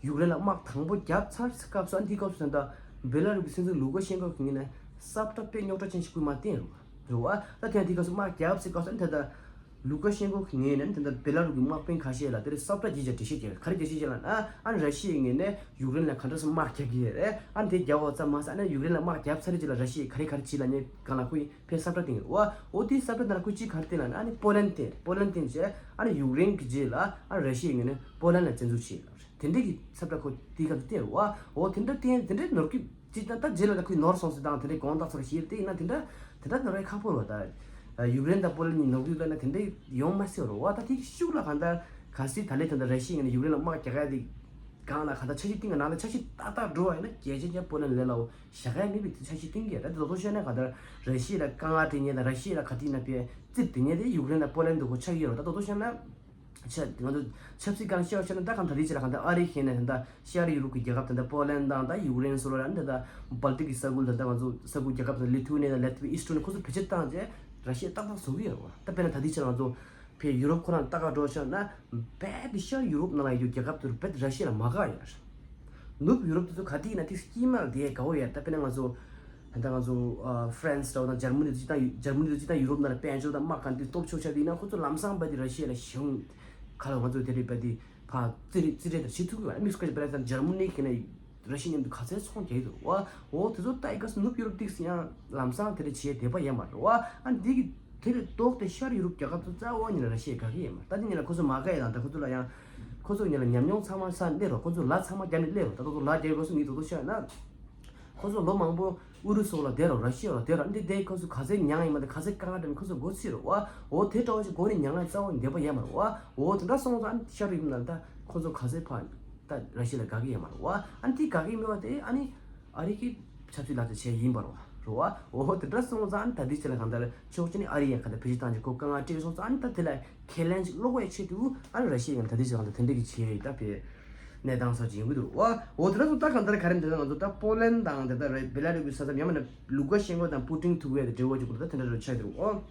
ཡུཀ་རེན་ལ་དམག་དང་པོ་བརྒྱབ་ཚར་སྐབས་སུ་ཨ་ནི་དེའི་སྐབས་སུ་དེ་འདྲ་བེ་ལ་རུ་གི་སྲིད་འཛིན་ལུ་ཀ་ཤན་ཀོ་གི་ངོས་ནས་ས་བཀྲ་དཔེ་རྙོག་དྲ་ཅན་ཞིག་སྐུལ་མ་བསྟན་རུང་རུང་བ། ད་དེ་ཡང་དེའི་སྐབས་སུ་དམག་བརྒྱབ་ཚེ་སྐབས་སུ་ཨ་ནི་དེ་འདྲ་ལུ་ཀ་ཤན་ཀོ་གི་ངོས་ནས་ཨ་ནི་དེ་འདྲ་བེ་ལ་རུ་གི་དམག་དཔོན་ཁ་ཤས་ལ་དེ་འདྲ་ས་བཀྲ་བརྒྱུད་བྱས་འགྲེལ་བཤད་བརྒྱབ་ག་རེ་འགྲེལ་བཤད་བྱས་ལབ་ན་ཨ་ནི་ར་ཤི་ཡའི་ངོས་ནས་ཡུཀ་རེན་ལ་ག་འདྲ་སེ་དམག་རྒྱག་གི་ཡོད་རེད། ཨ་ནི་དེ་རྒྱག་པ་ཙམ་མ་ཟད་ཨ་ནི་ཡུཀ་རེན་ལ་དམག་བརྒྱབ་ཚར་རྗེས་ལ་ར་ཤི་ཡས་ག་རེ་ག་རེ་བྱས་ལབ་ནས་སྒང་ལ་ཁོས་ཕར་ས་བཀྲ་བཏིང་ཡོད་རེད་བ། འོ་དེའི་ས་བཀྲ་ནང་ཁོས་གཅིག་ག་རེ་བཏིང་ལབ་ན་ཨ་ནི་པོ་ལན་བཏིང་། པོ་ལན་བཏིང་རྗེས་ཨ་ནི་ཡུཀ་རེན་གྱི་རྗེས་ལ་ཨ་ནི་ར་ཤི་ཡའི་ངོས་ནས་པོ་ལན་ལ་བཙན་འཛུལ་བྱས་ཡོད་རེད། དེ་འདྲའི་གི་ས་བཀྲ་ཁོ་དེའི་སྐབས་སུ་བཏིང་རེད་བ། འོ་དེ་འདྲ་བཏིང་དེ་འདྲའི་ནོར་གི་ཅིག་ད་ལྟ་རྗེས་ལ་ད་ཁོས་ནོར་སོང་ཟེར་དང་དེ་འདྲའི་དགོངས་དག་ཚོར་ཞིག་བཏིང་ན་དེ་འདྲ་དེ་འདྲ་ནོར་ཡ་ཁག་པོ་རེད་བ། ད་ཡུཀ་རེན་དང་པོ་ལན་གཉིས་ནོར་གི་ཡོད་ན་དེ་འདྲ་ཡོང་མ་སྲིད་རེད་བ། ད་དེ་གི་ཤུགས་ལ་གང་ལྟར་གལ་སྲིད་ད་ལན་ད་ལྟ་ར་ཤི་ཡའི་ངོས་ནས་ཡུཀ་རེན་ལ་དམག་རྒྱག་ཡ་དེ་སྒང་ལ་གང་ལྟར་འཆར་གཞི་བཏིང་གི་ནང་ལ་འཆར་གཞི་ཏག་ཏག་འགྲོ་བ་ཡིན་ན་གལ་ཆེན་ཆེན་པོ་ལན་ལས་སླ་བོ་བཞག་ཡ་མེད་པའི་འཆར་གཞི་བཏིང་གི་ཡོད། ད་དེ་ལོ་ཐོ་ཤོད་ན་གང་ལྟར་ར་ཤི་ཡ་ལ་དཀའ་ངལ་འཕྲད་མཁན་དང་ར་ཤི་ཡ་ལ་ག་དུས་ཡིན་ན་དཔེ་རྩིབ་དེ་མཁན་དེ་ཡུཀ་རེན་དང་པོ་ལན་འདུག་གོ་ཆགས་ཀྱི་ཡོད་རེད། ད་དེ་ལོ་ཐོ་ཤོད་ན་ཆ་ང་ཚོ་ཆབ་སྲིད་སྒང་བཤད་བཤད་ན་ད་གང་ད་དེ་ཅི་ལ་གང་ལྟར་ཨ་རི་ཤེས་ན་ད་ཤར་ཡུ་རོབ་ཀྱི་རྒྱལ་ཁབ་ད་ད་པོ་ལན་དང་ད་ཡུཀ་རེན་སོགས་ལ་ད་ད་བལ་ཏིག་གི་ས་ཁུལ་ད་ད་ང་ཚོ་ས་ཁུལ་རྒྱལ་ཁབ་ད་ལི་ཐུ་ནི་དང་ལེ་ཐུ་ཨི་སི་ཏོ་ནི་ཁོ་ཚོ་བེད་སྤྱོད་བཏང་རྗེས་ར་ཤི་ཡ་ཏག་ཏག་བཟོ་གི་ཡོད་རེད་བ། ད་དཔེར་ན་ད་དེ་ཅི་ལ་ང་ཚོ་ཕའི་ཡུ་རོབ་ཁོ་རང་ལྟ་ག་འགྲོ་ཤག་ན། རྦད་དེ་ཤར་ཡུ་རོབ་ནང་ལ་ཡོད་རྒྱལ་ཁབ་དེ་རྦད་དེ་ར་ཤི་ཡ་ལ་མ་དགའ་ཡོད་རེད། ནུབ་ཡུ་རོབ་དེ་ཚོ་ག་དུས་ཡིན་ན་ཏིག་དཀྱིལ་མ་ལ་བསྡད་དགའ་བོ་ཡོད། ད་དཔེར་ན་ང་ཚོ་ད་ལྟ་ང་ཚོ་ཨ་ཧྥ་རན་སི་འདྲ་བོ་དང་འཇར་མ་ནི་དེ་ཚོ་སྤྱིར་བཏང་འཇར་མ་ནི་དེ་ཚོ་སྤྱིར་བཏང་ཡུ་རོབ་ནང་ལ་དཔལ་འབྱོར་དང་དམག་གང་དེ་སྟོབས་ཆེ་ཤག་དེ་ཡིན་ན་ཁོ་ཚོ་ལམ་སང་རྦད་དེ་ར་ཤི་ཡ་ལ་ཞེད་སྣང་ག་ལ་ང་ཚོ་དེ་རེད་རྦད་དེ་ཕར་རྩིས་རེས་རྩིས་རེས་དང་བྱེད་ཐུབ་ཀྱི་ཡོད། དམིགས་སུ་བཀར་ཅིག་དཔེར་ན་འཇར་མ་ནི་ཁེ་ན་ར་ཤི་ཡ་མཉམ་དུ་ག་ཚད་ཚོང་རྒྱག་གི་འདུག་བ། འོ་དེ་ཚོ་ལྟ་ཡི་སྐབས་སུ་ནུབ་ཡུ་རོབ་ཏིག་ཙམ་ཡང་ལམ་སང་དེ་འདྲ་བྱེད་བདེ་པོ་ཡོད་མ་རེད་བ། ཨ་འདི་གི་ དེ་ལས་ལྡོག་སྟེ་ཤར་ཡུ་རོབ་རྒྱལ་ཁབ་ཚོ་རྩ་བ་ཉིད་ལ་ར་ཤི་ཡས་དགའ་གི་ཡོད་མ་རེད། ད་དེ་ཉིད་ལ་ཁོ་ཚོ་མ་དགའ་ཡས་དང་། ད་ཁོ་ཚོ་ལ་ཡང་ཁོ་ཚོ་ཉིད་ལ་ཉམས་མྱོང་ཚང་མ་ས་སླེབས་རོགས། ཁོ་ཚོ་ལ་ཚང་མ་རྒྱབ་ནས་སླེབས་རོགས། ད་ད་ལྟ་ལ་རྒྱལ་ཁབ་སུ་ངས་ད་ལྟ་ཤོད་ན། ཁོ་ཚོ་ལོ་མང་པོ་ཨུ་རུ་སུ་ལ་བསྡད་རོགས། ར་ཤི་ཡ་ལ་བསྡད་རོགས། འདི་བསྡད་ཁོ་ཚོ་ག་ཚོད་མྱངས་ཡིན་མ་རེད། ག་ཚོད་དཀའ་ངལ་འཕྲད་ཡིན་ཁོ་ཚོ་མགོ་ཚོས་རོགས་བ། འོ་དེ་འདྲ་བ་ཞིག་མགོ་ནས་མྱངས་ཡ་རྩ་བ་ནས་བསྡད་པ་ཡོད་མ་རེད་བ། འོ་དེ་འདྲ་སོང་ཙང་ཤར་ཡུ་རོབ་ནང་ད་ཁོ་ཚོ་ག་ཚོད་ཕར་ད་ར་ཤི་ཡ་ལ་དགའ་གི་ཡོད་མ་རེད་བ། ཨ་ནི་དེ་དགའ་གི་མེད་པ་དེ་ཨ་ནི་ཨ་རི་གི་ཆབ་སྲིད་ལག་ཆ་བྱས་ཡིན་པ་རེད་བ། རེད་བ། འོ་དེ་འདྲ་སོང་ཙང་ཨ་ནི་ད་དེ་ཆེད་ལ་གང་ལྟར་ཕྱོགས་གཅིག་ནས་ཨ་རི་ཡང་གང་ལྟར་བེད་སྤྱོད་བཏང་ཆེད་ཁོ་དཀའ་ངལ་འཕྲད་སོང་ཙང་། ཨ་ནི་ད་དེ་ལ་ཁས་ལེན་ཞིག་སློག་པའི་ཆེད་དུ་ཨ་ནི་ར་ཤི་ཡ་ཡང་ད་དེ་ཆེད་ལ་གང་ལྟར་དེ་འདྲ་གི་བྱས་ཡོད། ད་བས་གནས་སྟངས་སོགས་ཅིག་ཡོང་གི་འདུག་བ། འོ་དེ་འདྲ་སོང་ད་གང་ལྟར་ག་རེ་འདི་ང་ཚོ་ད་པོ་ལན་དང་དེ་ལྟར་རེད། བེ་ལ་རུ་སི་ས་མཚམས་ཡང་མིན་ན་ལུ་ཀ་ཤེན་ཀོ་དང་པུ་ཏིན་ཐུག་པའི་འབྲེལ་བ་ཅིག་གོ་ད་དེ་འདྲ་རེ་ཆགས་འདུག་ཨོ།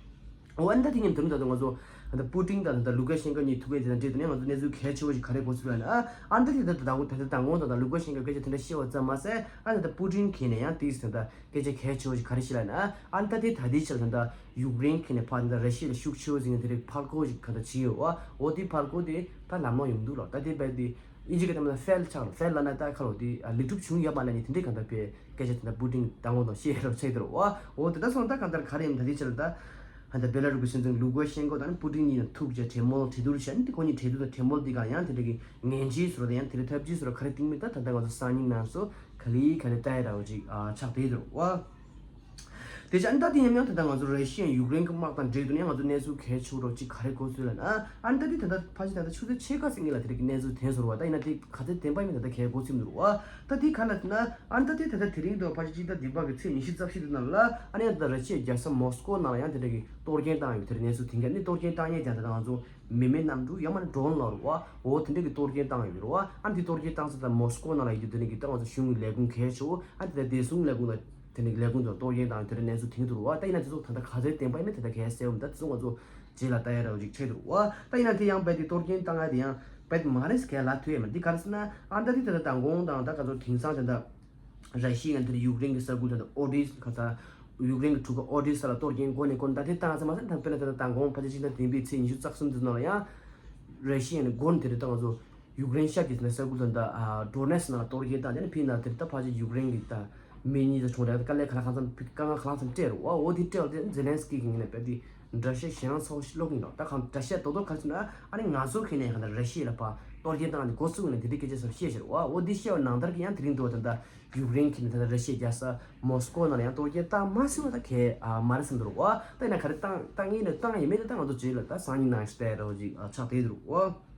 འོ་ཨ་ནི་ད་དེ་ཉིན་དུ་ནི་ད་དུང་ང་ཚོ་ད་པུ་ཏིན་དང་ད་ལུ་ཀ་ཤེན་ཀོ་གཉིས་ཐུག་པའི་དེ་དང་འབྲེལ་དུ་ནས་ང་ཚོ་གནས་ཚུལ་གལ་ཆེ་བོ་ཞིག་ག་རེ་གོ་ཚུལ་ལ་ན། ཨ་ནི་ད་དེ་ད་ད་ད་ད་ད་ངོ་ད་ད་ལུ་ཀ་ཤེན་ཀོ་སྐད་ཆ་དེ་འདྲ་བཤད་པ་ཙམ་མ་ཟད། ཨ་ནི་ད་པུ་ཏིན་གྱིས་ནས་ཡང་དེས་ད་ད་སྐད་ཆ་གལ་ཆེ་བོ་ཞིག་ག་རེ་བཤད་ལ་ན། ཨ་ནི་ད་དེ་ད་དེ་ཆར་ད་ད་ཡུཀ་རེན་གྱིས་ནས་ཕར་ད་ར་ཤི་ཡ་ལ་ཤུགས་ཆེ་བོ་ཞིག་ནས་དེ་རིགས་ཕར་རྒོལ་ཞིག་ག་ད་བྱས་ཡོད་བ། འོ་དེ་ཕར་རྒོལ་དེ་ད་ལམ་ལྷོང་ཡོང་འདུག་ལ། ད་དེ་བས་དེ་ཨིན་ཇི་སྐད་དམ་ལ་ཕེལ་ཆགས་ལ། ཕེལ་ལ་ན་ད་ཁ་ལོ་དེ་ལེགས་གྲུབ་བྱུང་ཡོད་པ་ལ་ནི་དེ་འདྲའི་གང་ལྟར་པའི་སྐད་ཆ་དེ་འདྲ་པུ་ཏིན་དང་ངོ་དང་བཤད་རོགས་བྱས་དེ་རོ་བ། འོ་དེ་འདྲ་སོང་ད་གང་ལྟར་ག་རེ་ཡིན་ད་དེ་ཕྱིར་ད་ཧ་ད་བེ་ལ་རུ་གི་སྲིད་འཛིན་ལུ་ཀ་ཤེན་ཀོ་དང་པུ་ཏིན་གཉིས་ཐུག་བྱས་གྲོས་མོལ་གྲོས་བསྡུར་བྱས་ནི་དེ་ཁོ་གཉིས་གྲོས་བསྡུར་དང་གྲོས་མོལ་དེ་ག་ཡང་དེ་འདྲ་གི་ངན་ཇུས་སོར་དང་ཡང་དེ་འདྲ་ཐབས་ཇུས་སོར་ག་རེ་བཏིང་མིན་ད་ད་ལྟ་ང་ཚོ་སང་ཉིན་ནང་སོ་ག་ལི་ག་ལི་ལྟ་ཡ་ར་བ་ཅིག་ཆགས་བསྡད་དེ་རོ་བ། དེ་བཞིན་ད་དེ་ཡང་ཡང་ད་ལྟ་ང་ཚོ་ར་ཤི་ཡ་ཡུཀ་རེན་གྱི་དམག་དང་འབྲེལ་དུ་ནས་ང་ཚོ་གནས་ཚུལ་གལ་ཆེ་རོགས་ཅིག་ག་རེ་གོ་ཚུལ་ལ་ན། ཨ་ནི་ད་དེ་ད་ལྟ་ཕལ་ཆེར་ད་ལྟ་ཆུ་ཚོད་ཕྱེད་ཀ་ཙམ་ཉིད་ལ་དེ་རིགས་ཀྱི་གནས་ཚུལ་ཐོན་སོང་བ། ད་ཡིན་ན་དེ་ག་ཚོད་བདེན་པ་ཡིན་མིན་ད་ལྟ་གལ་གོ་ཚུལ་མི་འདུག་བ། ད་དེ་ག་ལ་ན་ཨ་ནི་ད་དེ་ད་ལྟ་དེ་རིང་དུ་ཕལ་ཆེར་སྤྱི་ཟླ་བདུན་པ་གི་ཚེས་ཉི་ཤུ་རྩ་བཞི་དེ་ནང་ལ་ཨ་ནི་ད་ར་ཤི་ཡའི་རྒྱལ་ས་མོ་སི་ཀོ་ནང་ལ་ཡང་དེ་འདྲ་གི་གཏོར་སྐྱོན་བཏང་ཡོད་དེ་གནས་ཚུལ་ཐོན་གི། ཨ་ནི་གཏོར་སྐྱོན་བཏང་མཁན་དེ་ད་ལྟ་ང་ཚོ་མི་མེད་གནམ་གྲུ་ཡང་མིན་ན་ཌོ་རོན་ལབ་རེད་བ། འོ་དེ་འདྲ་གི་གཏོར་སྐྱོན་བཏང་ཡོད་རེད་བ། ཨ་ནི་དེ་གཏོར་སྐྱོན་བཏང་ས་ད་མོ་སི་ཀོ་ནང་ལ་ཡོད་དུས་དེ་འདྲ་གི་ད་ང་ཚོ་གཞུང་གི་ལས་ཁུངས་གལ་ཆེ་བོ། ཨ་ནི་དེ་ད་བདེ་སྲུང་ལས་ཁུངས་ལ་དེ་འདྲ་ལས་ཁུངས་དང་གཏོར་སྐྱོན་བཏང་ཡོད་དེ་འདྲ་གནས་ཚུལ་ཐོན་གི་འདུག་རེད་བ། ད་ཡིན་ན་དེ་ཚོ་ད་ལྟ་ག་ཚོད་བདེན་པ་ཡིན་མིན་དེ་ད་གལ་གསལ་བོ་མི་འདུག་ད་དེ་ཚོ་ང་ཚོ་རྗེས་ལ་ལྟ་ཡ་ར་བ་ཅིག་ཆགས་འདུག་རེད་བ། ད་ཡིན་ན་དེ་ཡང་རྦད་དེ་གཏོར་སྐྱོན་བཏང་ཡ་དེ་ཡང་རྦད་དེ་མ་རེད་ཟེར་ག་ལབ་ཐུབ་ཡ་མ་རེད། འདི་ག་རེ་ཟེར་ན་ཨ་ནི་ད་དེ་ད་ལྟ་མདང་དགོང་དང་ད་ག་ཚོད་དེང་སང་དེ་འདྲ་ར་ཤི་ཡ་ནས་དེར་ཡུཀ་རེན་གྱི་ས་ཁུལ་དང་ཨོ་ཌི་ས་ག་ས་ཡུཀ་རེན་གྱི་གྲུ་ཁ་ཨོ་ཌི་ས་ལ་གཏོར་སྐྱོན་འགོ་ནས་འགོ་ནས་ད་དེ་བཏང་ཙམ་མ་ཟད། ད་དཔེར་ན་ད་ལྟ་མདང་དགོང་ཕལ་ཆེར་ཕྱི་ཟླ་བདུན་པའི་ཚེས་ཉི་ཤུ་རྩ་གསུམ་དེ་ནང་ལ་ཡང་ར་ཤི་ཡ་ནས་འགོ་ནས་དེ་རེད་ད་ང་ཚོ་ཡུཀ་རེན་ཤར་གྱི་ས་ཁུལ་དང་ད་ཌོ་ནེ་སི་ནང་ལ་གཏོར་སྐྱོན་བཏང་། དེ་ནས་ཕྱི་ནང་དེར་ད་ཕལ་ཆེར་ཡུཀ་རེན་གྱི་ད་མི་གཉིས་དང་གྲོངས་རེད། དཀའ་ལས་ག་ལ་གང་འཚམ་དཀའ་ངལ་གང་འཚམ་སྤྲད་རེད་བ། འོ་དེ་སྤྲད་བ་དེ་ཛེ་ལན་སི་ཀི་གི་ངོས་ནས་རྦད་དེ་འགྲེལ་བཤད་ཞེ་དྲག་ཚ་བོ་ཞིག་སློག་གི་ཡིན་ནོ། ད་གང་འགྲེལ་བཤད་རྡོག་རྡོག་ག་རེ་ཟེར་ན་ཨ་ནི་ང་ཚོ་གི་ནས་གང་ལྟར་ར་ཤི་ཡ་ལ་ཕར་གཏོར་སྐྱོན་བཏང་ནས་འགོ་བཙུགས་ནས་དེ་འདྲའི་སྐད་ཆ་ཚོ་བཤད་བཞག་རེད་བ། འོ་འདི་བཤད་པ་ནང་ལྟར་གྱི་ཡང་དེ་རིང་དུ་བ་ད་ལྟ་ཡུཀ་རེན་གྱི་ནས་ད་ལྟ་ར་ཤི་ཡའི་རྒྱལ་ས་མོ་སི་ཀོ་ནང་ལ་ཡང་གཏོར་སྐྱོན་བཏང་མ་ཟིན་པ་ད་གལ་ཨ་མ་རེད་བསམ་འདུག་རེད་བ། ད་ཡིན་ན་ག་རེ་བཏང་བཏང་ངེས་ནས་བཏང་ཡིན་མིན་ད་ད་ང་ཚོ་རྗེས་ལ་ད་སང་ཉིན་ནང་ཞིག་ལྟ་ཡ་རོགས་ཅིག་ཨ་ཆགས་བསྡད་འདུག་རེད་བ།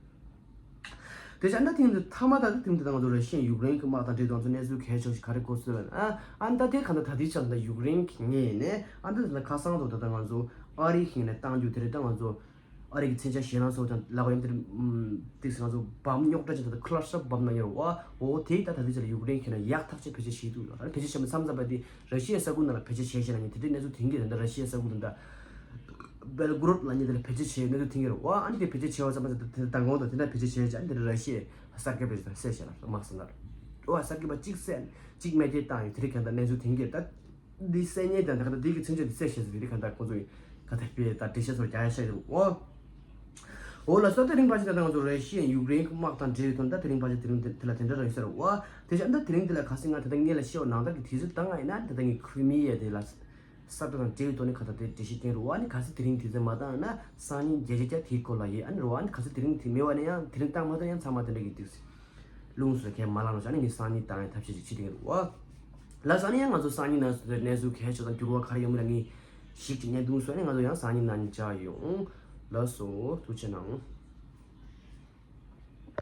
དེ་བཞིན་ད་ཐེངས་འདི་མཐའ་མ་ད་ཐེངས་འདི་ད་ང་ཚོ་ར་ཤི་ཡ་ཡུཀ་རེན་གྱི་དམག་དང་འབྲེལ་ཏེ་ང་ཚོ་གནས་ཚུལ་གལ་ཆེ་ཞིག་ག་རེ་གོ་སོང་ལབ་ན། ཨ་ཨ་ད་དེ་ག་ད་ད་དེ་ཆར་ད་ཡུཀ་རེན་གྱི་ངོས་ནས་ཨ་ད་ད་ཁ་སང་དུ་ད་ད་ང་ཚོ་ཨ་རི་གི་ངོས་ནས་བཏང་རྒྱུ་དེ་རེད། ད་ང་ཚོ་ཨ་རི་གི་མཚོན་ཆ་ཞེད་སྣང་ཚ་བོ་དང་ལབ་པ་ཡིན་དེ་རེད། ཏིག་སེ་ང་ཚོ་བམ་རྙོག་དྲ་ཅན་ད་ད་ཁུ་ལ་སི་ཊར་བམ་ན་ཡོད་རེད་བ། འོ་དེ་ད་ད་དེ་ཆར་ཡུཀ་རེན་གྱི་ངོས་ནས་ཡག་ཐག་ཆོད་བེད་སྤྱོད་བྱེད་འདུག་ལ། ད་བེད་སྤྱོད་བྱེད་མི་མཚམས་མཚམས་པ་དེ་ར་ཤི་ཡའི་ས་ཁུལ་ནང་ལ་བེད་སྤྱོད་བྱས་ཤེ་ན་ནི་དེ་འདྲའི་གནས་ཚུལ་ཐོན་གྱི་རེད། ད་ར་ཤི་ཡའི་ས་ཁུལ་དང་ད་བེལ་གོ་རོད་ལབ་མཁན་དེ་ལ་བེད་སྤྱོད་བྱས་གནས་ཚུལ་ཐོན་གྱི་རེད་བ། ཨ་ནི་དེ་བེད་སྤྱོད་བྱས་པ་ཙམ་མ་ཟད་དེ་ད་དགོང་དང་དེ་འདྲ་བེད་སྤྱོད་བྱས་ཀྱང་དེ་ར་ཤི་ཡའི་གསར་འགོད་པ་ཅིག་དང་བཤད་བྱས་ལ་དམག་ས་ནར་འོ་གསར་འགོད་པ་གཅིག་བསད་གཅིག་རྨས་སྐྱོན་བཏང་ཡོད། དེ་རིགས་གང་ལྟར་གནས་ཚུལ་ཐོན་གྱི་རེད། ད་འདི་བསད་ཉེས་དང་ད་ག་ད་དེ་གི་མཚོན་ཆ་དེ་བསད་ཤེ་ཟེར་དེ་རིགས་གང་ལྟར་ཁོང་ཚོ་ཡིས་ག་ད་སྤེལ་ད་འགྲེལ་བཤད་ཚོར་རྒྱག་ཡ་བཤད་ཡོད་རེད་བ། འོ་ལ་སོ་དེ་རིང་ཕལ་ཆེར་ད་ང་ཚོ་ར་ཤི་ཡ་ཡུཀ་རེན་གྱི་དམག་དང་འབྲེལ་ཡོད་དོན་ད་དེ་རིང་ཕལ་ཆེར་དེ་རིང་དེ་ལ་དེ་འདྲ་རང་ཡོད་ཟེར་བ། དེ་བཞིན་ད་དེ་རིང་དེ་ལ་ག་སྲིད་ང་ད་ལྟ་ངེད་ལ་ཤེས་པ་ནང་ལྟར་གྱི་དུས་ཚོད་ད་ང་ཡིན་ན་ད་ལྟ་ངས་ཁི་རི་མི་ཡ་དེ་ལ་ས་ཁྲ་དང་འབྲེལ་ཡོད་དོན་ནི་ག་ད་དེ་འགྲེལ་བཤད་སྟོན་རུ་བ། ནི་ག་སྲིད་དེ་རིང་དུས་ཚོད་མ་བཏང་ན་སང་ཉིན་བརྒྱ་ཆ་བརྒྱ་དེའི་སྐོར་ལ་ཡོད། ཨ་ནི་རུ་བ་ནི་ག་སྲིད་དེ་རིང་དེ་མེད་བ་ནི་ཡང་དེ་རིང་བཏང་མ་ཐུབ་ཡང་ཚང་མ་དེ་འདྲ་གི་དུས་ཚོད་ལུང་སུ་ཁས་མ་ལངས་རོགས་བྱ་ནི་ངས་སང་ཉིན་བཏང་ཡང་ཐབས་ཤེས་ཅིག་བྱེད་དེ་ངས་རུ་བ། ལ་ས་ནི་ཡང་ང་ཚོ་སང་ཉིན་ནང་སུ་གནས་ཚུལ་གལ་ཆེ་དང་འགྱུར་བ་ག་རེ་ཡོང་མིན་ལ་ངས་ཞིག་ཅིག་ཉན་འདུག་སོ་ནི་ང་ཚོ་ཡང་སང་ཉིན་ནང་ནས་བཅར་ཡོང་། ལགས་སོ། ཐུགས་རྗེ་གནང་།